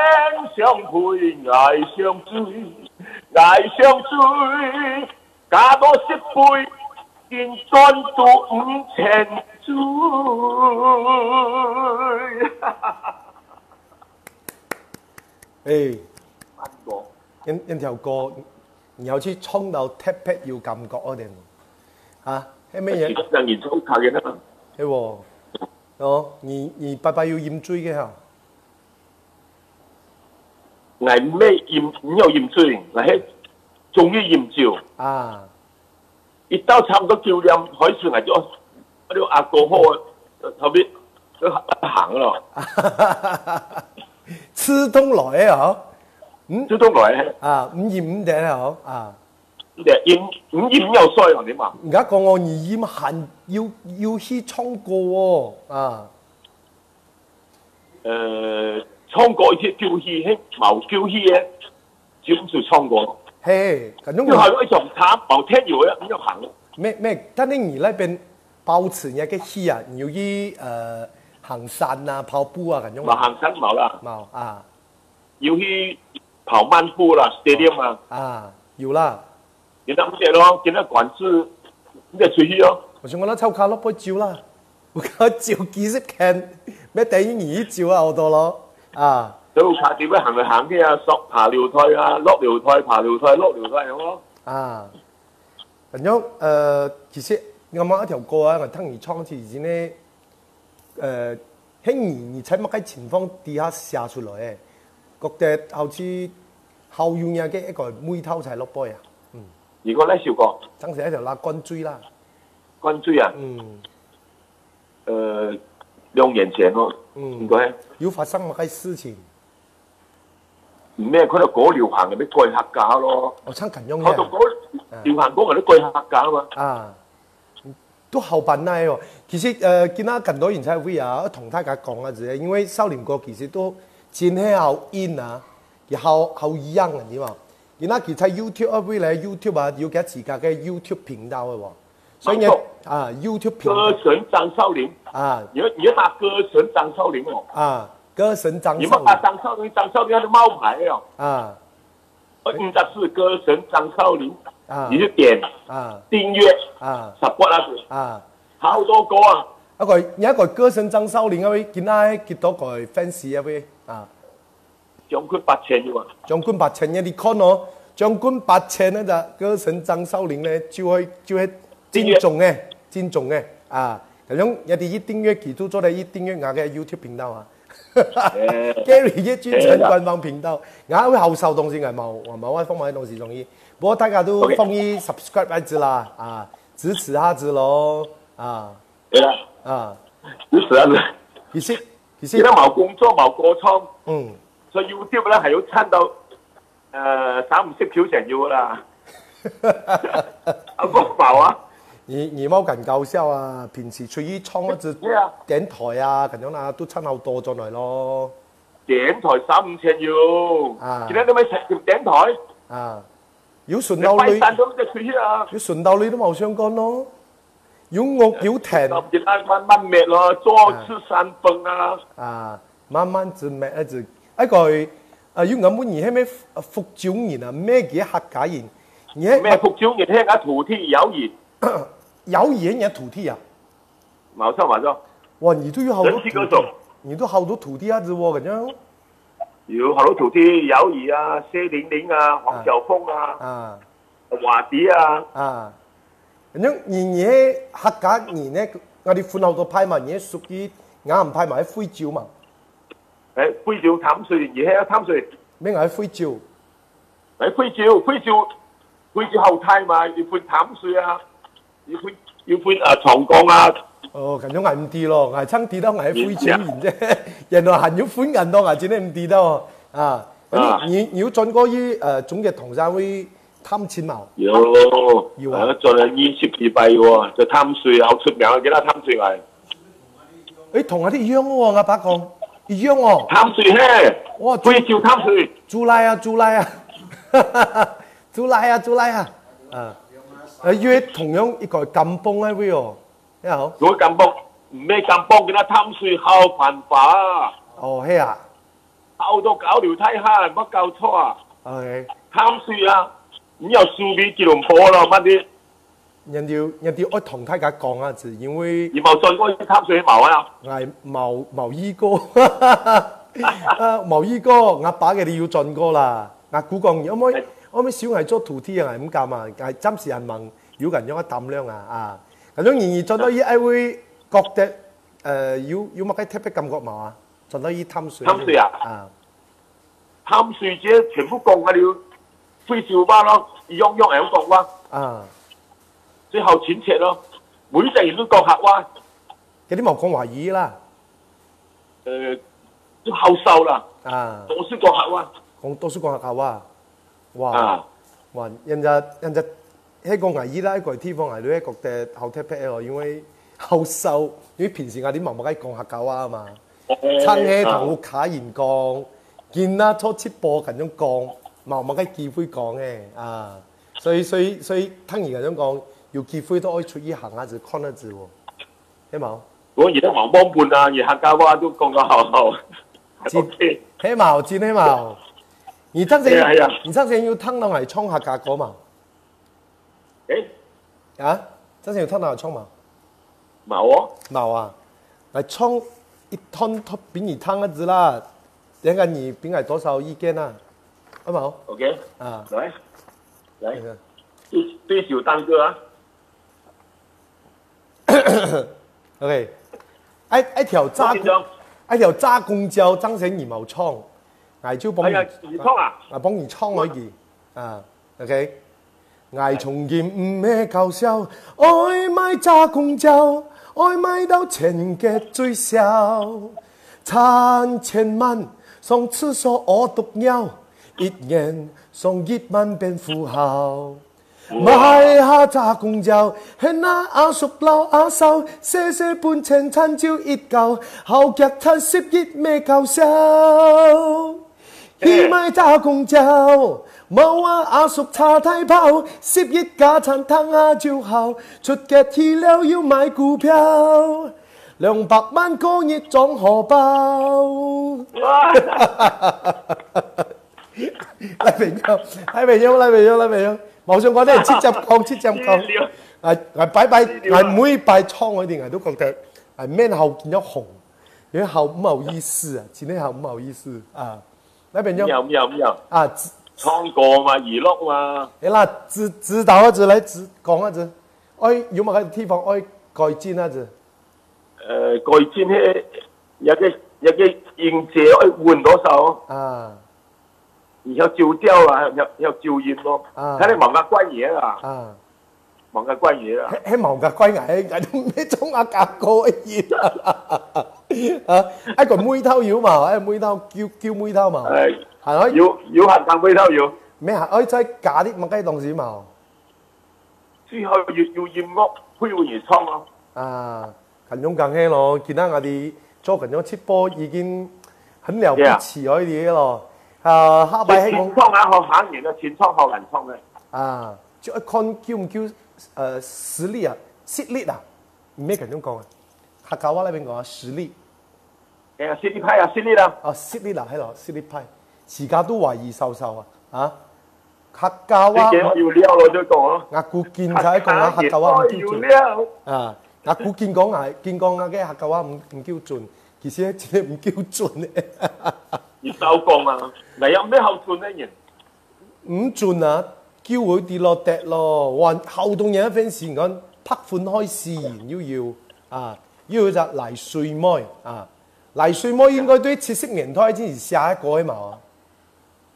想醉，𠊎想醉，𠊎想醉。 加多十杯，緊灌到毋曾醉。哎，慢歌。恁恁條歌，你愛去唱到特別有感覺个呢。啊，係乜嘢？其實人唱較个啦。係無？哦，你你拜拜有飲醉个哈？ 𠊎毋係飲，毋曉飲醉，𠊎係中意飲酒。啊，一到差毋多九點開始，𠊎就，𠊎就阿哥好，後面就行咯。自動來个哦，嗯，自動來个。啊，毋飲毋得哦，啊。毋得，飲，毋飲毋曉睡哦，你嘛。人家講哦，你飲還有有去唱歌哦，啊。 呃，唱歌一些酒氣，係無酒氣个，就毋使唱歌。嘿，感覺就好像一種茶，無電油个，毋曉行。咩咩，但係你那邊保持你个氣啊，你有去呃行山啊、跑步啊，感覺無行山無啦，無啊，有去跑慢步啦，stadium啊，啊有啦。 今日毋得咯，今日管制，毋得出去哦。我想講，那超卡落杯酒啦，我看酒幾十can，乜等於你一酒啊，好多咯，啊。所以有卡地位行來行去啊，索爬樓梯啊，落樓梯，爬樓梯，落樓梯，有無？啊，反正呃，其實啱啱一條歌啊，我聽你唱，其實呢， 呃，係你你在麼个情況底下寫出來个？覺得好似好有影个一個味道在落背啊。嗯，如果那首歌，當時那條啦，灌醉啦。灌醉啊？嗯，呃，兩年前哦，嗯，應該有發生麼个事情？ 毋係，可能歌流行个，要改客家咯。哦，唱緊用个。好多歌流行歌，𠊎都改客家嘛。啊，都好辦奈哦。其實呃，今仔緊多人才會啊，同大家講啊，只係因為少林歌其實都真係好in啊，也好好樣啊，你嘛。今仔佢在YouTube啊，未來YouTube啊，有佢自家个YouTube頻道个喎。 所以呢，啊，YouTube評歌神張少林，啊，你要你要打歌神張少林哦。啊，歌神张少林，你要打张少林，张少林他就冒牌了。啊，呃，应该是歌神张少林，啊，你就点啊，订阅啊，support 那个，啊，好多歌啊。啊个，你个歌神张少林啊，今仔几多个 fans 啊？啊。 将近八千有啊。将近八千个，你看哦，将近八千个歌神张少林呢，就会就会敬重诶，敬重诶啊！反正也得一订阅，记住做得一订阅俺个YouTube频道啊。Gary 叶俊成官方频道，俺会好少东西，俺冇我冇外放买东西容易，不过大家都放一 subscribe 来子啦啊，支持下子咯啊。 对啦，啊，就是啊，其实其实现在冇工作冇歌唱，嗯，所以 YouTube 呢还有赚到，呃，三五十九千有啦，啊不饱啊。你你冇咁搞笑啊！平时出去唱啊，只对啊，电台啊，咁样啦，都赚好多转来咯。電台三五千有，啊今日你咪食電台，啊，有順道你拜三都得出去啊。有順道你都無相干咯，有屋有田。到今日慢慢搣咯，做啊吃三分啊。啊，慢慢仔搣啊仔。哎个，啊，有人問你係咩福州人啊？咩个客家人？你係咩福州人？係个土地有人，有人个土地啊？冇錯冇錯。哇，你都有好多土地，你都好多土地啊，子我感觉。有好多土地，姚怡啊、谢玲玲啊、黄晓凤啊、啊华迪啊。啊，反正你你个客家人呢，我哋分好多派嘛，你个属于啱派嘛，系惠州嘛。哎，惠州淡水，你系要淡水？咩系惠州？哎，惠州，惠州，惠州好大嘛，一分淡水啊，一分一分啊长江啊。哦，感觉我唔知咯，我常知道我系惠州人啫，原来还有分人咯，我真的唔知道啊。啊，你你有转过去呃中国唐山会探亲冇？有，有啊，转了二十几摆有啊，在淡水好出名，给他淡水来。诶，同我哋一样哦，阿爸讲一样哦。淡水嘿，哇，惠州淡水，出来啊，出来啊，出来啊，出来啊，啊，呃，约同样一个甘榜个位哦，你好。有甘榜，唔系甘榜，给他淡水好繁华啊。哦，系啊。好多交流大下，冇搞错啊。OK。淡水啊，你要输俾吉隆坡咯，慢啲。人哋人哋愛同大家讲啊，子，因为你冇转过去淡水冇啊？我冇冇去过，啊冇去过，我爸佢哋有转过啦。我估讲，你可唔可以可唔可以收我做徒弟啊？唔敢啊，暫时还忙，有咁样个胆量啊啊。咁样你你转到去，爱会觉得呃有有么个特别感觉冇啊？ 转到去淡水。淡水啊？啊，淡水这全部讲个了，惠州话咯，一样样会讲话，啊，最好亲切咯。每一个人都讲客话，佢哋冇讲华语啦。呃，就好少啦，啊，都是讲客话。讲都是讲客话，哇，啊，哇，人家人家 係講𠊎依賴个地方，𠊎都係覺得好特別哦，因為好少，因為平時𠊎兜無麼个講客家話嘛，常係同屋下人講，今仔坐直播恁樣講，無麼个機會講誒啊，所以所以所以聽你恁樣講，有機會都愛出去行下子，看下子哦，係無？我而家還幫本啊，而客家話都講到好好。真，OK，係無？真係無？你當時，係啊係啊，你當時有聽到𠊎唱客家歌無？ 誒，啊，之前有聽到唱嘛？冇哦。冇啊，來唱一段段俾你聽一下啦，等下你俾𠊎多少意見啊？好冇？OK，啊，來，來，對對手唱歌啊。OK，愛愛條炸公，愛條炸公交，張先你冇唱，𠊎就幫你，哎呀，你唱啊？啊，幫你唱而已啊。 OK，𠊎從今毋係搞笑，愛買炸公交，愛買到錢結最少。賺千萬，上廁所屙督尿，一年上一萬變富豪。買下炸公交，喊阿叔摎阿嫂，細細本錢賺就一交，好腳賺十億咩搞笑。 去買炸公交，無啊阿叔車大炮，十億加餐廳啊就好，出街去了又買股票，兩百萬個月裝荷包。哇！來朋友，來朋友，來朋友，來朋友，無相干个，直接講，直接講。啊，啊，拜拜，啊，每擺唱嗰啲，啊，都覺得，啊，面好緊要紅，因為好毋好意思啊，真係好毋好意思啊。 那邊就，毋要毋要毋要，啊，唱歌嘛，娛樂嘛。係啦，指指導啊，指來指講啊，指，愛有麼个地方愛改進啊，指。呃，改進係，那個那個音節愛穩多少哦？啊，你要糾調啦，要要糾音咯，啊，看你忙个怪嘢啦。啊。 望个怪嘢啊！係係望个怪，𠊎𠊎都毋係唱阿家歌个人。啊，愛講味道有嘛？愛味道，叫叫味道嘛？哎，還愛有有鹹淡味道有。咩還愛再加啲麼个東西嘛？最好有有音樂配合你唱咯。啊，恁樣講係咯，今仔𠊎兜做恁樣直播已經很了不起哦，一个咯。啊，下擺係講清唱啊，好行人啊，清唱好難唱啊。啊，就愛看夠毋夠呃實力啊，實力啊，毋係咁樣講啊，客家話那邊講啊，實力。哎呀，實力派啊，實力啦。啊，實力啦，係咯，實力派，自家都懷疑少少啊，啊，客家話。有料咯就講咯。我估今才講啊，客家話毋夠準。有料。啊，我估今講啊，今講啊，个客家話毋毋夠準，其實真係毋夠準。你少講啊，那樣毋係好準个人。毋準啊，救佢跌落跌咯，哇，好多人个粉絲，你看拍分開死又有啊，又有隻麗水妹啊，麗水妹應該對七十年代正係寫个歌个嘛，哦。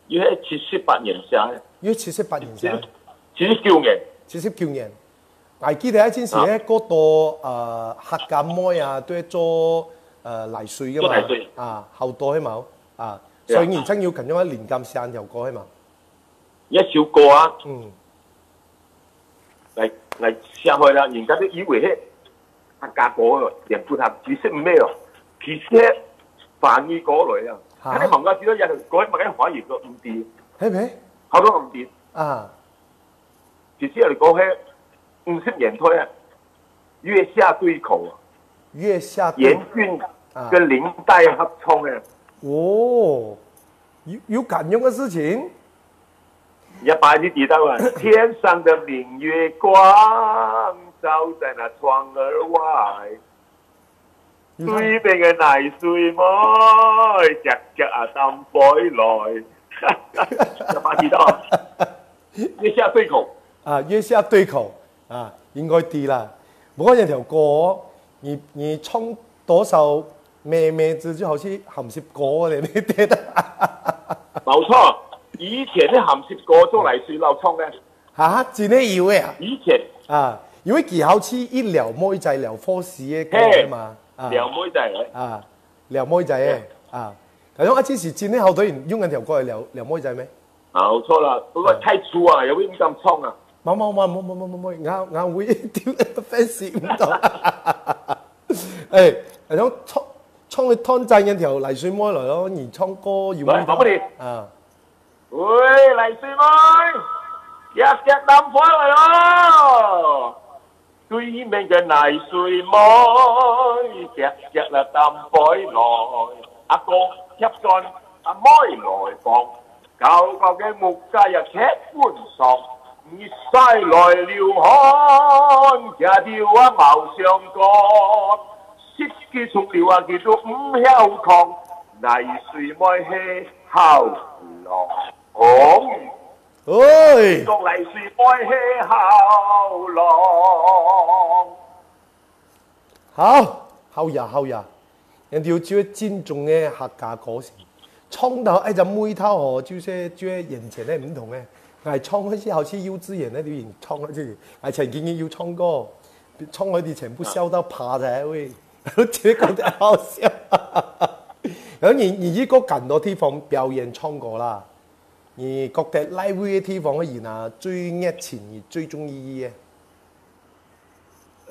又係七十八年寫个。又七十八年寫个。七十九年。七十九年。𠊎記得該陣時，啊，該過多呃客家妹啊，對做呃麗水个嘛，做麗水。啊，好多个嘛，啊，對啊。所以你正有感覺到靈感寫條歌个嘛。一首歌啊，嗯，來來寫開啦，人家都以為係客家歌哦，連不他，其實毋係哦，其實係華語歌來啊。哈？佢問我知道這首歌係麼个華語歌，毋知，係咩？好多毋知。啊，其實係講係五十年代啊，月下對口啊，月下對口。嚴俊跟林黛合唱个。哦，有有感動个事情。也把你提到啊，天上的明月光照在那窗儿外，對面个泥水妹，隻隻啊擔杯來。也把提到啊，月下對口。啊，月下對口啊，應該知啦。不過這條歌，你你唱多少妹妹子就好似鹹濕歌咧，你知道？冇錯，以前个鹹濕歌做麗水佬唱个。哈，真个有个啊。以前啊，因為佢好似一撩妹仔撩貨色个歌个嘛，啊，撩妹仔个。啊，撩妹仔个啊，感覺啊，其實真个好多人用該條歌來撩撩妹仔咩？冇錯啦，不過太粗啊，有人敢唱啊？冇冇冇冇冇冇冇冇，𠊎𠊎會丟fans毋到。哎，然後唱唱一段再一條麗水妹來咯，你唱歌有味道。來，冇問題。啊。 喂，麗水妹，隻隻擔杯來咯！對面个泥水妹，隻隻來擔杯來。阿哥貼轉，阿妹來幫，搞搞个木架也忒分爽。你晒來流汗，佢條啊冇相干。 十幾重了啊，佢都毋曉講，泥水妹係好郎。哎，講泥水妹係好郎。好，好呀，好呀，人哋有最正宗个客家歌聲。 唱到該隻味道吼，就係就係完全个毋同个。𠊎唱該時好似幼稚園个就已經唱該時，𠊎前幾日有唱過，唱到佢全部笑到趴在該位，覺得好笑。然後你你去過恁多地方表演唱歌啦，你覺得哪位个地方个人啊最熱情，你最中意个？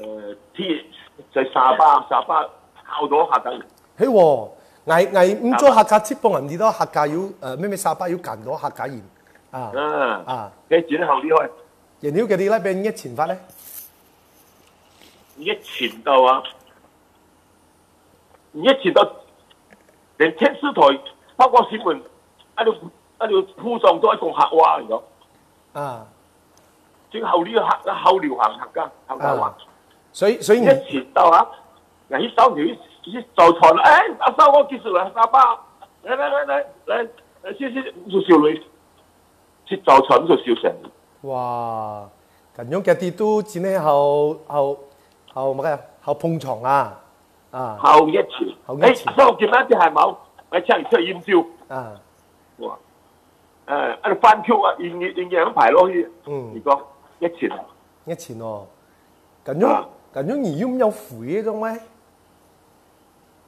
呃，在沙巴，沙巴好多客家人。係哦，𠊎𠊎毋做客家直播，毋知道客家有呃，咩咩沙巴有恁多客家人啊。嗯，啊，佢真好厲害。然後佢等該片熱情法呢？熱情到啊，熱情到連電視台，包括新聞，啊就啊就鋪上都愛講客話，你知道？啊，真好厲害，好流行客家客家話。啊，所以所以你熱情到啊，𠊎去到你去去早餐，哎，阿嫂，我幾時來沙巴？來來來來來，謝謝，收收來，去早餐就收錢。哇，感覺佢等都真个好好好麼个，好捧場啊！ 啊，好熱情。好熱情。哎，阿嫂，今日你還無？來請你食飲酒。啊，哇，呃，啊，飯局啊，音樂音樂安排落去，嗯，你講熱情啊？熱情哦，感覺感覺你又毋要肥个種咩？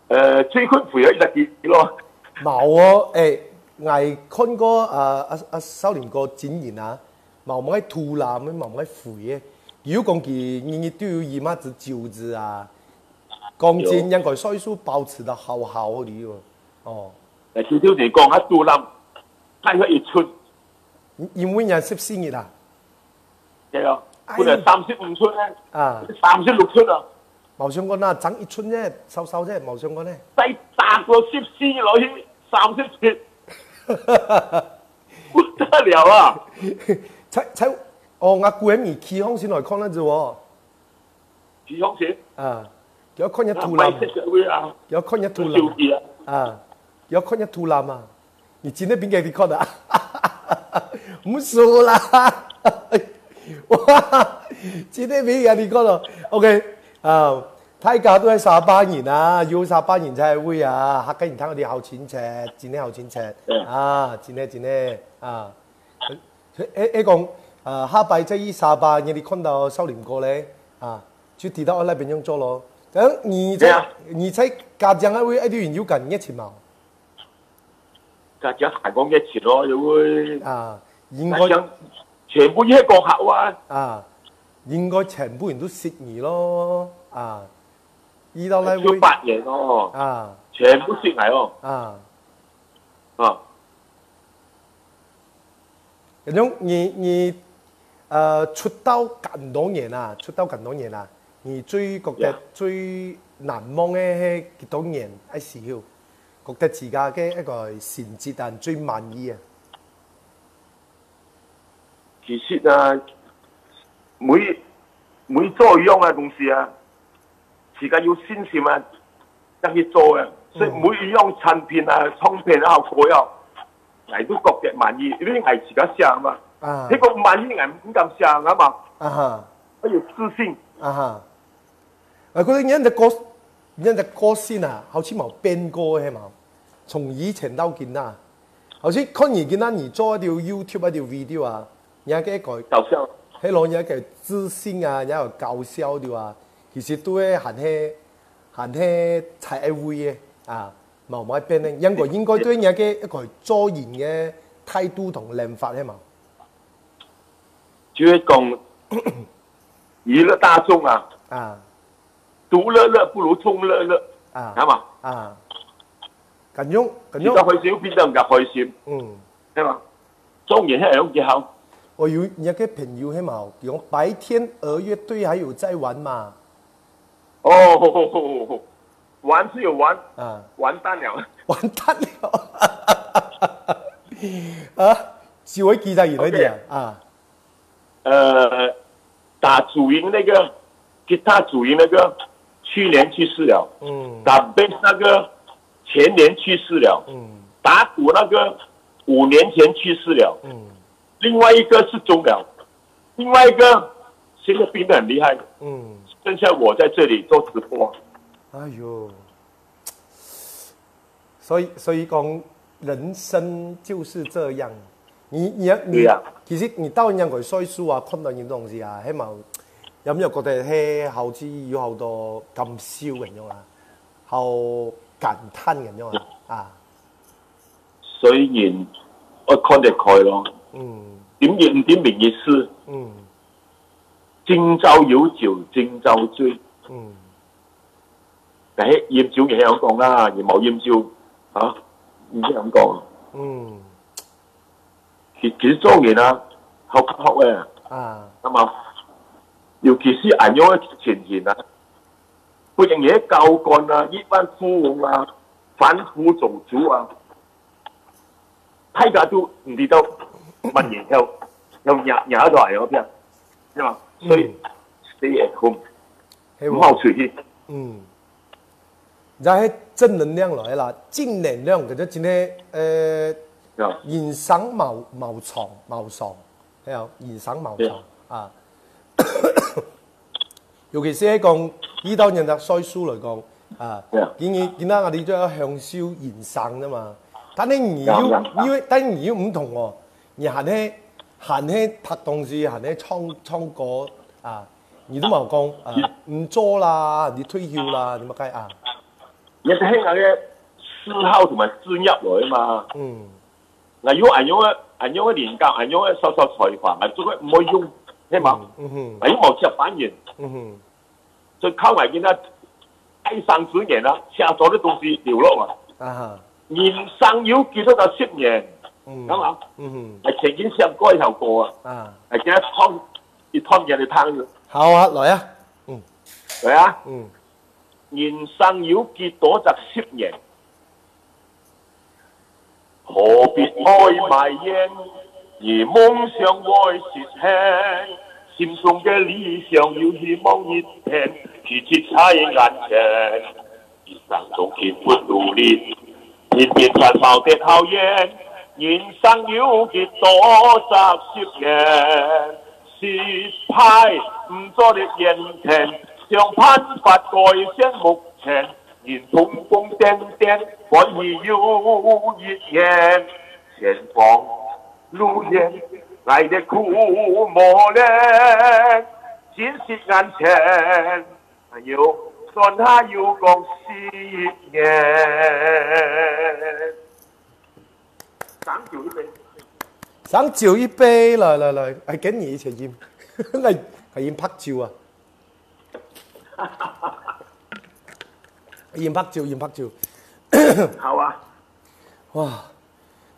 呃，最近肥了一隻幾咯。無哦，哎，𠊎看過啊啊啊少林哥真人啊，無麼个肚腩，無麼个肥个，佢又講佢日日都有飲下子酒子啊。 講真，應該歲數保持到好好个哦。哦，來，就就你講，啊，肚腩，大約一寸，因為人十四日啊，對啊，哎，本來三十五寸呢，啊，三十六寸啊，無相干啊，爭一寸啫，少少啫，無相干呢。再打過十四日落去，三十七，不得了啊！才才，哦，阿姑，你企項先來看那隻哦。 幾項錢？啊，佢愛看你肚腩，啊，買食个位啊，佢愛看你肚腩，手機啊。啊，佢愛看你肚腩啊！你真个變个你看啊？毋輸啦！哇，真个變个你看咯。OK，啊，大家都係沙巴人啊，有沙巴人在位啊，客家人聽到你好親切，真个好親切，嗯，啊，真个真个啊。 所以，誒，誒，講，呃，下擺再去沙巴，你看到少林哥咧，啊，就知道愛來邊樣做咯。等你在，對啊。你在家鄉該位，愛對人有感熱情無？家鄉還講熱情咯，因為啊，應該家鄉全部也講客話。啊，應該全部人都識你咯，啊，遇到那位，十八年哦，啊，全部識𠊎哦，啊。啊。 恁樣你，你，呃，出道恁多年啊，出道恁多年啊，你最覺得，呀，最難忘个係幾多年个時候？覺得自家个一個成績單最滿意啊？其實啊，每，每做一樣个東西啊， 自家有信心啊，正去做啊。所以每一樣產品啊、唱片啊、歌謠，𠊎都覺得滿意，因為𠊎自家寫嘛。啊。該個滿意𠊎毋敢寫啊嘛。啊哈。愛有自信。啊哈。啊，可是你个個，你个個性啊，好似無變過，係嘛？從以前到今啊，好似看你今啊，你做一條YouTube一條video啊， 你个个搞笑，係咯，你个自信啊，你个搞笑對啊，其實都係還係還係在一位个啊，無無變个。應該應該對你个一個做人个態度同諗法係嘛？就係講娛樂大眾啊，啊，獨樂樂不如眾樂樂，啊，係嘛？啊，感用感用，自家開心又變得人家開心，嗯，係嘛？ 做人係恁樣幾好。我有你个朋友係嘛，比如白天鵝樂隊還有在玩嘛？哦，玩是有玩，啊，完蛋了。完蛋了。啊，是會記得有那點啊。呃，打主音那個，吉他主音那個，去年去世了。嗯。打 bass 那個，前年去世了。嗯。打鼓那個，五年前去世了。嗯。另外一個失蹤了，另外一個現在病得很厲害。嗯。剩下我在這裡做直播。哎喲， 所以所以講，人生就是這樣。你你你，對呀。其實你到恁樣个歲數啊，看到人東西啊，係嘛，有沒有覺得係好似有好多感受恁樣啊，好感嘆恁樣啊？啊，所以人愛看得開咯。嗯。今日毋知明日事。嗯。今朝有酒今朝醉。嗯。 但係飲酒你係恁樣講啊，你無飲酒啊，你係恁樣講。嗯。其其實做人啊，好好个，啊，那麼，尤其是恁樣个情形啊，不然你个高官啊、億萬富翁啊、凡夫走卒啊， 大家都毋知道麼人要要惹惹到來哦，對吧？對吧？所以，嗯，stay at home，係無？毋好出去。嗯，這係正能量來啦，正能量，感覺真个，呃，人生無無爽無爽，係啊，人生無爽啊。 尤其係講，以到人个歲數來講，啊，今日今日𠊎兜就愛享受人生个嘛。但係你又因為，但係你又毋同哦，你還係還係讀東西，還係唱唱歌啊，你都無講啊，毋做啦，你退休啦，你麼个啊？你係𠊎个嗜好同埋事業來嘛。嗯。 𠊎有恁樣个恁樣个靈感，恁樣个小小才華，𠊎做个毋會用，係嘛？𠊎又無接班人，所以靠𠊎今日愛生之年啊，寫做个東西留落來。啊哈。人生有幾多个十年？嗯，講啊，嗯，𠊎曾經寫過一條歌啊，啊，𠊎今日唱一段給你聽。好啊，來啊，嗯，來啊，嗯，人生有幾多隻十年？何必愛埋怨？你夢想會實現，心中的理想有希望一天，奇蹟在眼前。 一生中勤奮努力，拼命賺跑得好遠，人生有幾多隻十年？失敗毋做得怨嘆，想辦法改善目前，人通風癲癲，歡喜又一年。前方路遠，𠊎的苦無量，珍惜眼前。 還有，算下又講十年。上酒一杯。上酒一杯，來來來，哎，跟你一起飲，來，來飲白酒啊，飲白酒，飲白酒。好啊。哇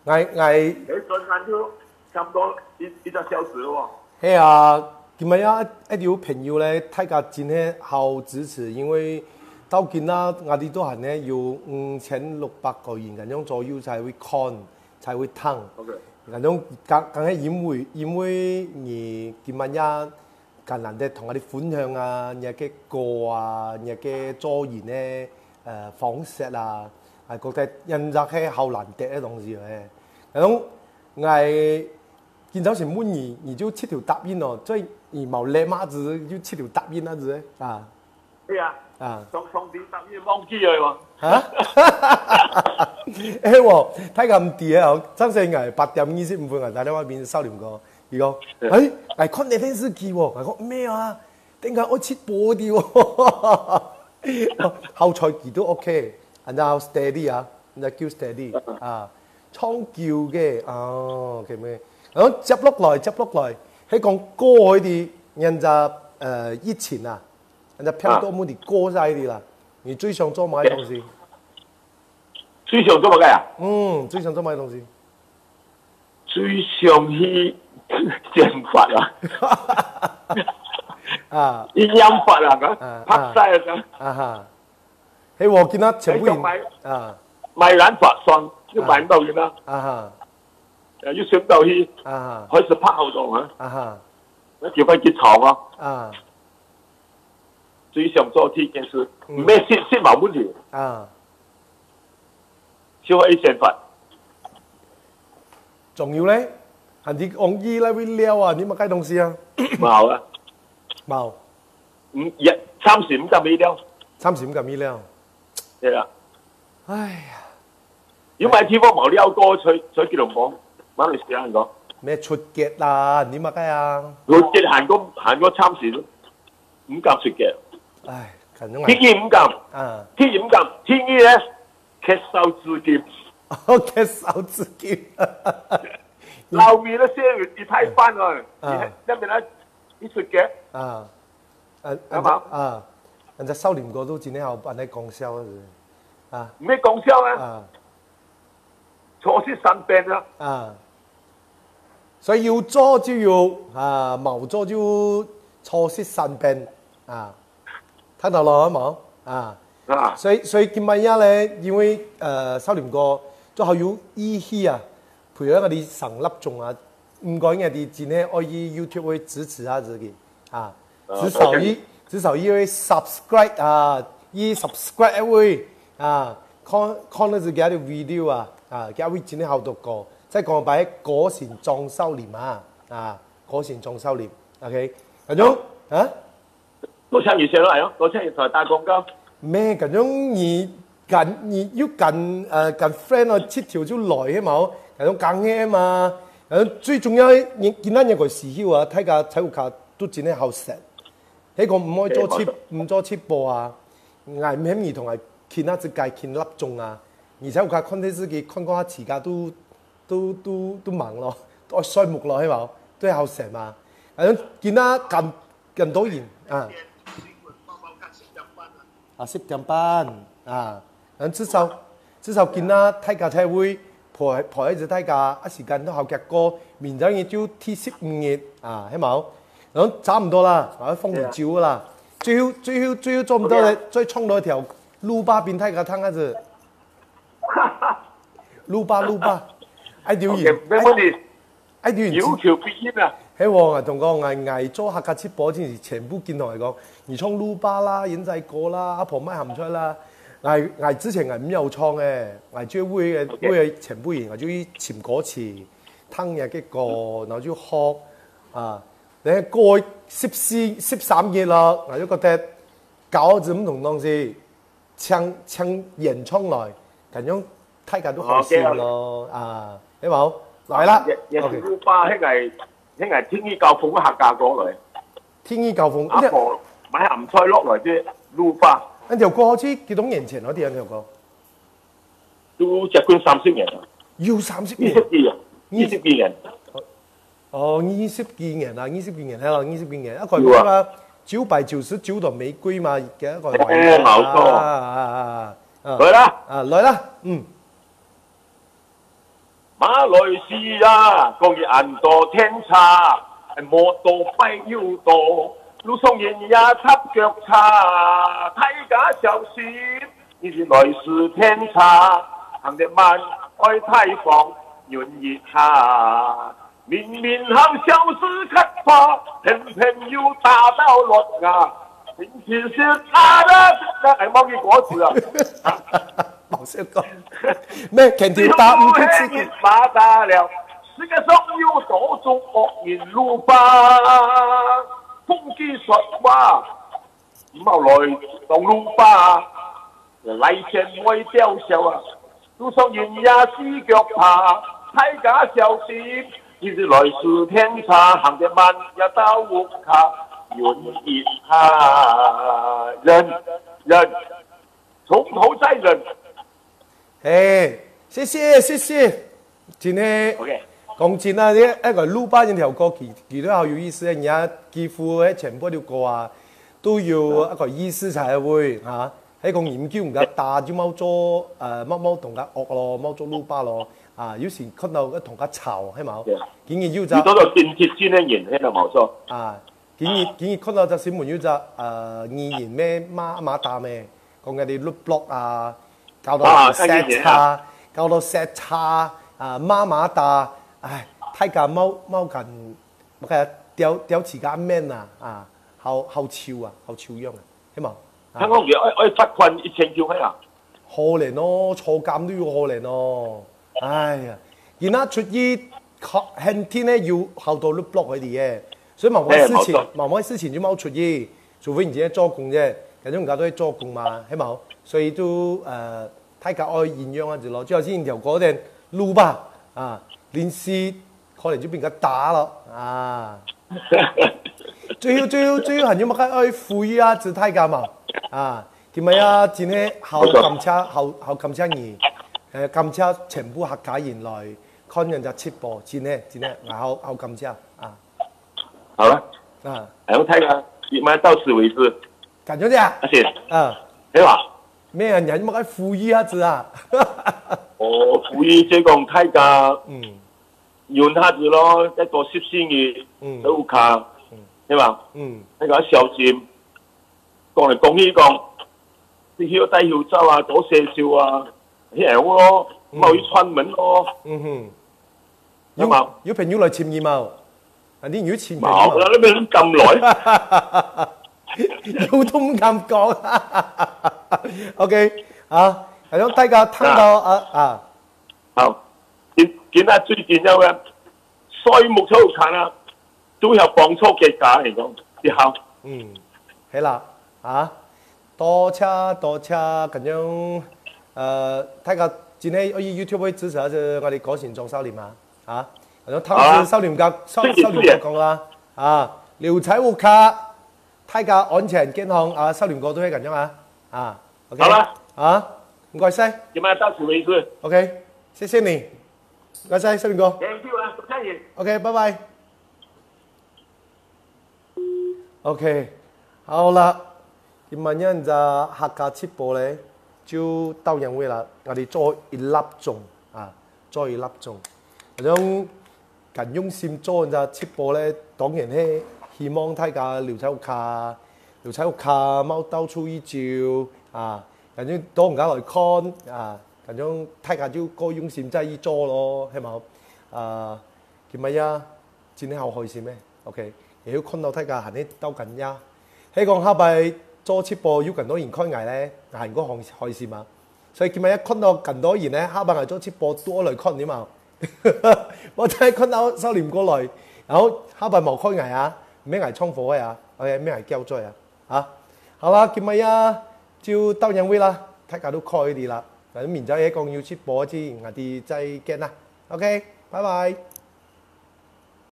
，𠊎𠊎，誒，轉眼就差不多一一隻小時了哦。 係啊，今日啊，一有朋友咧，大家真係好支持，因為到今啊，𠊎兜都還呢有五千六百個人，恁樣左右才會看，才會聽。OK。恁樣，剛剛係因為因為你今日也，敢難得同𠊎兜分享啊，你个歌啊，你个做人个呃方式啊，啊，覺得人生係好難得个東西咧。恁樣，𠊎 今朝先問你，你就直頭答應哦，所以你無諗麼子，就直頭答應恁樣啊？對啊，啊，上上帝答應忘記了嘛。啊？哎，我太敢跌了，上次𠊎八點二十五分啊，打電話俾少林哥，佢講，哎，哎，看你電視機哦，我講沒有啊，等下我直播的哦。好彩佢都 OK，and now steady 啊。 那叫 steady 啊，長久个啊，OK咩？然後接落來，接落來，係講過去个，人家呃疫情啊，人家騙到目的過晒个啦。你最想做麼个東西？最想做麼个啊？嗯，最想做麼个東西？最想去剪髮啊，啊，一樣髮啊，啊，拍晒啊。啊哈。 係我今仔全部人，哎，想買，啊，買染髮霜，又買毋到佢啦。啊哈，呃，又選毋到佢，啊哈，開始拍好多啊，啊哈，那就快去炒啊。啊，最想做第一件事，嗯，毋係食食無問題，啊，就係一剪髮。 仲有咧，還係講佢來會了啊？你麼个東西啊？無啊。無。嗯，也暫時毋敢去了。暫時毋敢去了。對啊。哎呀，有麼个地方無了過，在在吉隆坡，馬來西亞你講。咩出國啦？你麼个啊？出國還過還過暫時毋敢出國。哎，感覺第一毋敢，啊，第一毋敢，第二咧， 缺少資金。哦，缺少資金。老米个生意一大半哦，啊，你還那邊來一出个，啊，啊，幹嘛？啊，人家少林哥都今天好辦來講笑个，啊，毋係講笑啊，啊，坐食三遍啊，啊，所以有做就有啊，無做就坐食三遍啊。 聽到了無？啊，啊，所以所以今晡日咧，因為呃少林哥做好有義氣啊，陪了𠊎兜成粒鐘啊，毋過𠊎兜真係愛去YouTube會支持下自己啊，啊，至少佢至少佢會subscribe啊，佢subscribe會啊，看看到自己个video啊，啊，佢會真係好多歌，再講白歌神張少林啊，啊，歌神張少林，OK，感覺啊。 多謝你先來哦，多謝你同打廣告。咩，感覺你敢你又敢呃敢 friend 哦，直頭就來係嘛？感覺講係嘛？感覺最重要，你今仔日个時候啊，大家在屋下都真係好食。係講毋愛做直毋做直播啊，𠊎毋喊你同𠊎傾啊，自家傾粒鐘啊，你在屋下看電視機，看看下自家都都都都忙咯，都愛睡目咯，係嘛？都好食嘛。反正今仔敢 更多人啊。啊，十點半啊，嗯，至少至少今仔大家才會陪，陪仔大家，啊，時間都好結果，明仔日就第十五日啊，係無？然後差毋多啦，啊，放你走啦。最後，最後，最後做毋到咧，OK啊。再唱多一條魯巴分大家聽下子。魯巴，魯巴，愛留意，OK，無問題。愛留意。有求必應啊。係喎，𠊎同講，𠊎，𠊎做客家直播，真係全部經常來講，你唱魯巴啦，圓仔歌啦，阿婆賣鹹菜啦，𠊎，𠊎之前𠊎毋曉唱誒，𠊎就為了，OK。為了全部人，𠊎就去尋歌詞，聽人个歌，然後就學啊。然後過十四、十三日了，𠊎就覺得搞仔毋同東西，請，請演唱來，感覺大家都開心咯，OK啊。啊，係無？來啦，也，也係，OK。魯巴，該個，該個天意交鋒个客家歌來。天意交鋒，阿婆賣鹹菜落來个魯巴。那條歌好似幾多年前咯，這條歌。 都接近三十年了。有三十年？二十幾啊，二十幾年。哦，二十幾年啊，二十幾年，係咯，二十幾年。啊，怪不得啊，有啊。九百九十九朵玫瑰嘛，給他搞完。哎，沒錯。啊，啊，啊，啊。來啦。啊，來啦，嗯。馬來西亞講佢恁多天差，摩托拜又多，路上人也插腳叉，大家小心。 你是來時天差，行得慢，愛提防，忍一下。明明行小時較快，偏偏又打到落牙。星期四啊，那，那，哎，忘記歌詞啊。冇事講。咩？肯定打毋得自己。最後係馬打了，世界上有多種惡人魯巴，風紀說話。 毋好來當魯巴，來先會吊銷啊！路上人也四腳爬，大家小心，其實來時天差，行得慢也到屋下，忍一下，忍，忍，從頭再忍。 嘿，謝謝，謝謝。真个，OK。講真啊，這，該個魯巴這條歌，佢，佢都好有意思个，人家幾乎个全部條歌啊，都有一個意思在位啊。係講你毋叫人家打，就莫做，呃，莫，莫同佢惡咯，莫做魯巴咯。啊，有時看到个同佢吵，係無？對。今日有隻，你做到真貼心个人，係啦，無錯。啊，今日，今日看到隻新聞有隻，呃，藝人咩，馬，馬打咩，講該啲Roadblock啊，搞到塞車，啊，搞到塞車，啊，馬馬打，唉，大家莫，莫敢，莫敢吊，吊自家面啊，啊，好，好醜啊，好醜樣啊，係無？啊。聽講佢愛，愛罰款一千九係啊？可憐哦，坐監都有可憐哦。哎呀，今仔出去，肯定呢有好多Roadblock个，所以某某事情，嘿，無錯。某某事情就莫出去，除非你今日做工啫，感覺人家都會做工嘛，係無？所以就，呃，大家愛忍讓啊，就咯，就好像條歌个路吧，啊，臨時可能就畀人家打了，啊。最後，最後，最後還有麼个愛呼籲啊，之大家嘛，啊。 今日啊，真个好感謝，好，好感謝你，呃，感謝全部客家人來看人家直播，真个，真个，𠊎好，好感謝啊。好了，啊。還有大家，今日到此為止。感謝你啊。謝謝。啊。係吧？咩啊，你還有麼个呼籲下子啊？哦，呼籲就講大家，嗯。忍下子咯，再過十四日，嗯。在屋下，嗯。係吧？嗯。大家小心。 講來講去講，你要戴口罩啊，多洗手啊，係恁樣咯，嗯。莫去串門咯。嗯哼。有，有朋友來尋你無？啊，你有尋朋友無？無，那邊敢來？有都毋敢講。OK，啊，反正大家聽到，啊。啊，啊。好，今，今仔最緊要个，睡目就有看啊。 都要幫助國家，你講，你好。嗯，係啦，啊，多謝，多謝，感覺，呃，大家今日去YouTube會支持下子𠊎兜歌星張少林啊，啊，感覺當時少林哥，少，少林哥講啦，啊，留在屋下，大家安全健康啊，少林哥都會感覺啊，啊，OK，好啦。啊，毋該晒。今日到此為止。OK，謝謝你，毋該晒，少林哥。Thank you啊，多謝你。OK，拜拜。 OK，好啦，今晡日人家客家直播咧，就到這位啦，𠊎兜做一粒鐘啊，做一粒鐘。反正恁用心做這直播咧，當然係希望大家留在屋下，留在屋下，莫到處去走啊，反正多人家來看啊，反正大家就過用心在去做咯，係無？啊，今晡日真係好開心誒，OK，也有看到大家還係到今夜。係講下擺做直播有恁多人看𠊎咧，𠊎還過開開心啊！所以今晡日看到恁多人咧，下擺𠊎做直播都愛來看你嘛。𠊎再看到少林過來，然後下擺無看𠊎啊，毋係𠊎唱火个啊，OK，毋係𠊎叫嘴啊。啊，好啦，今晡日就到這位啦，大家都可以啦。反正明朝也講有直播，𠊎兜再見啦。OK，拜拜。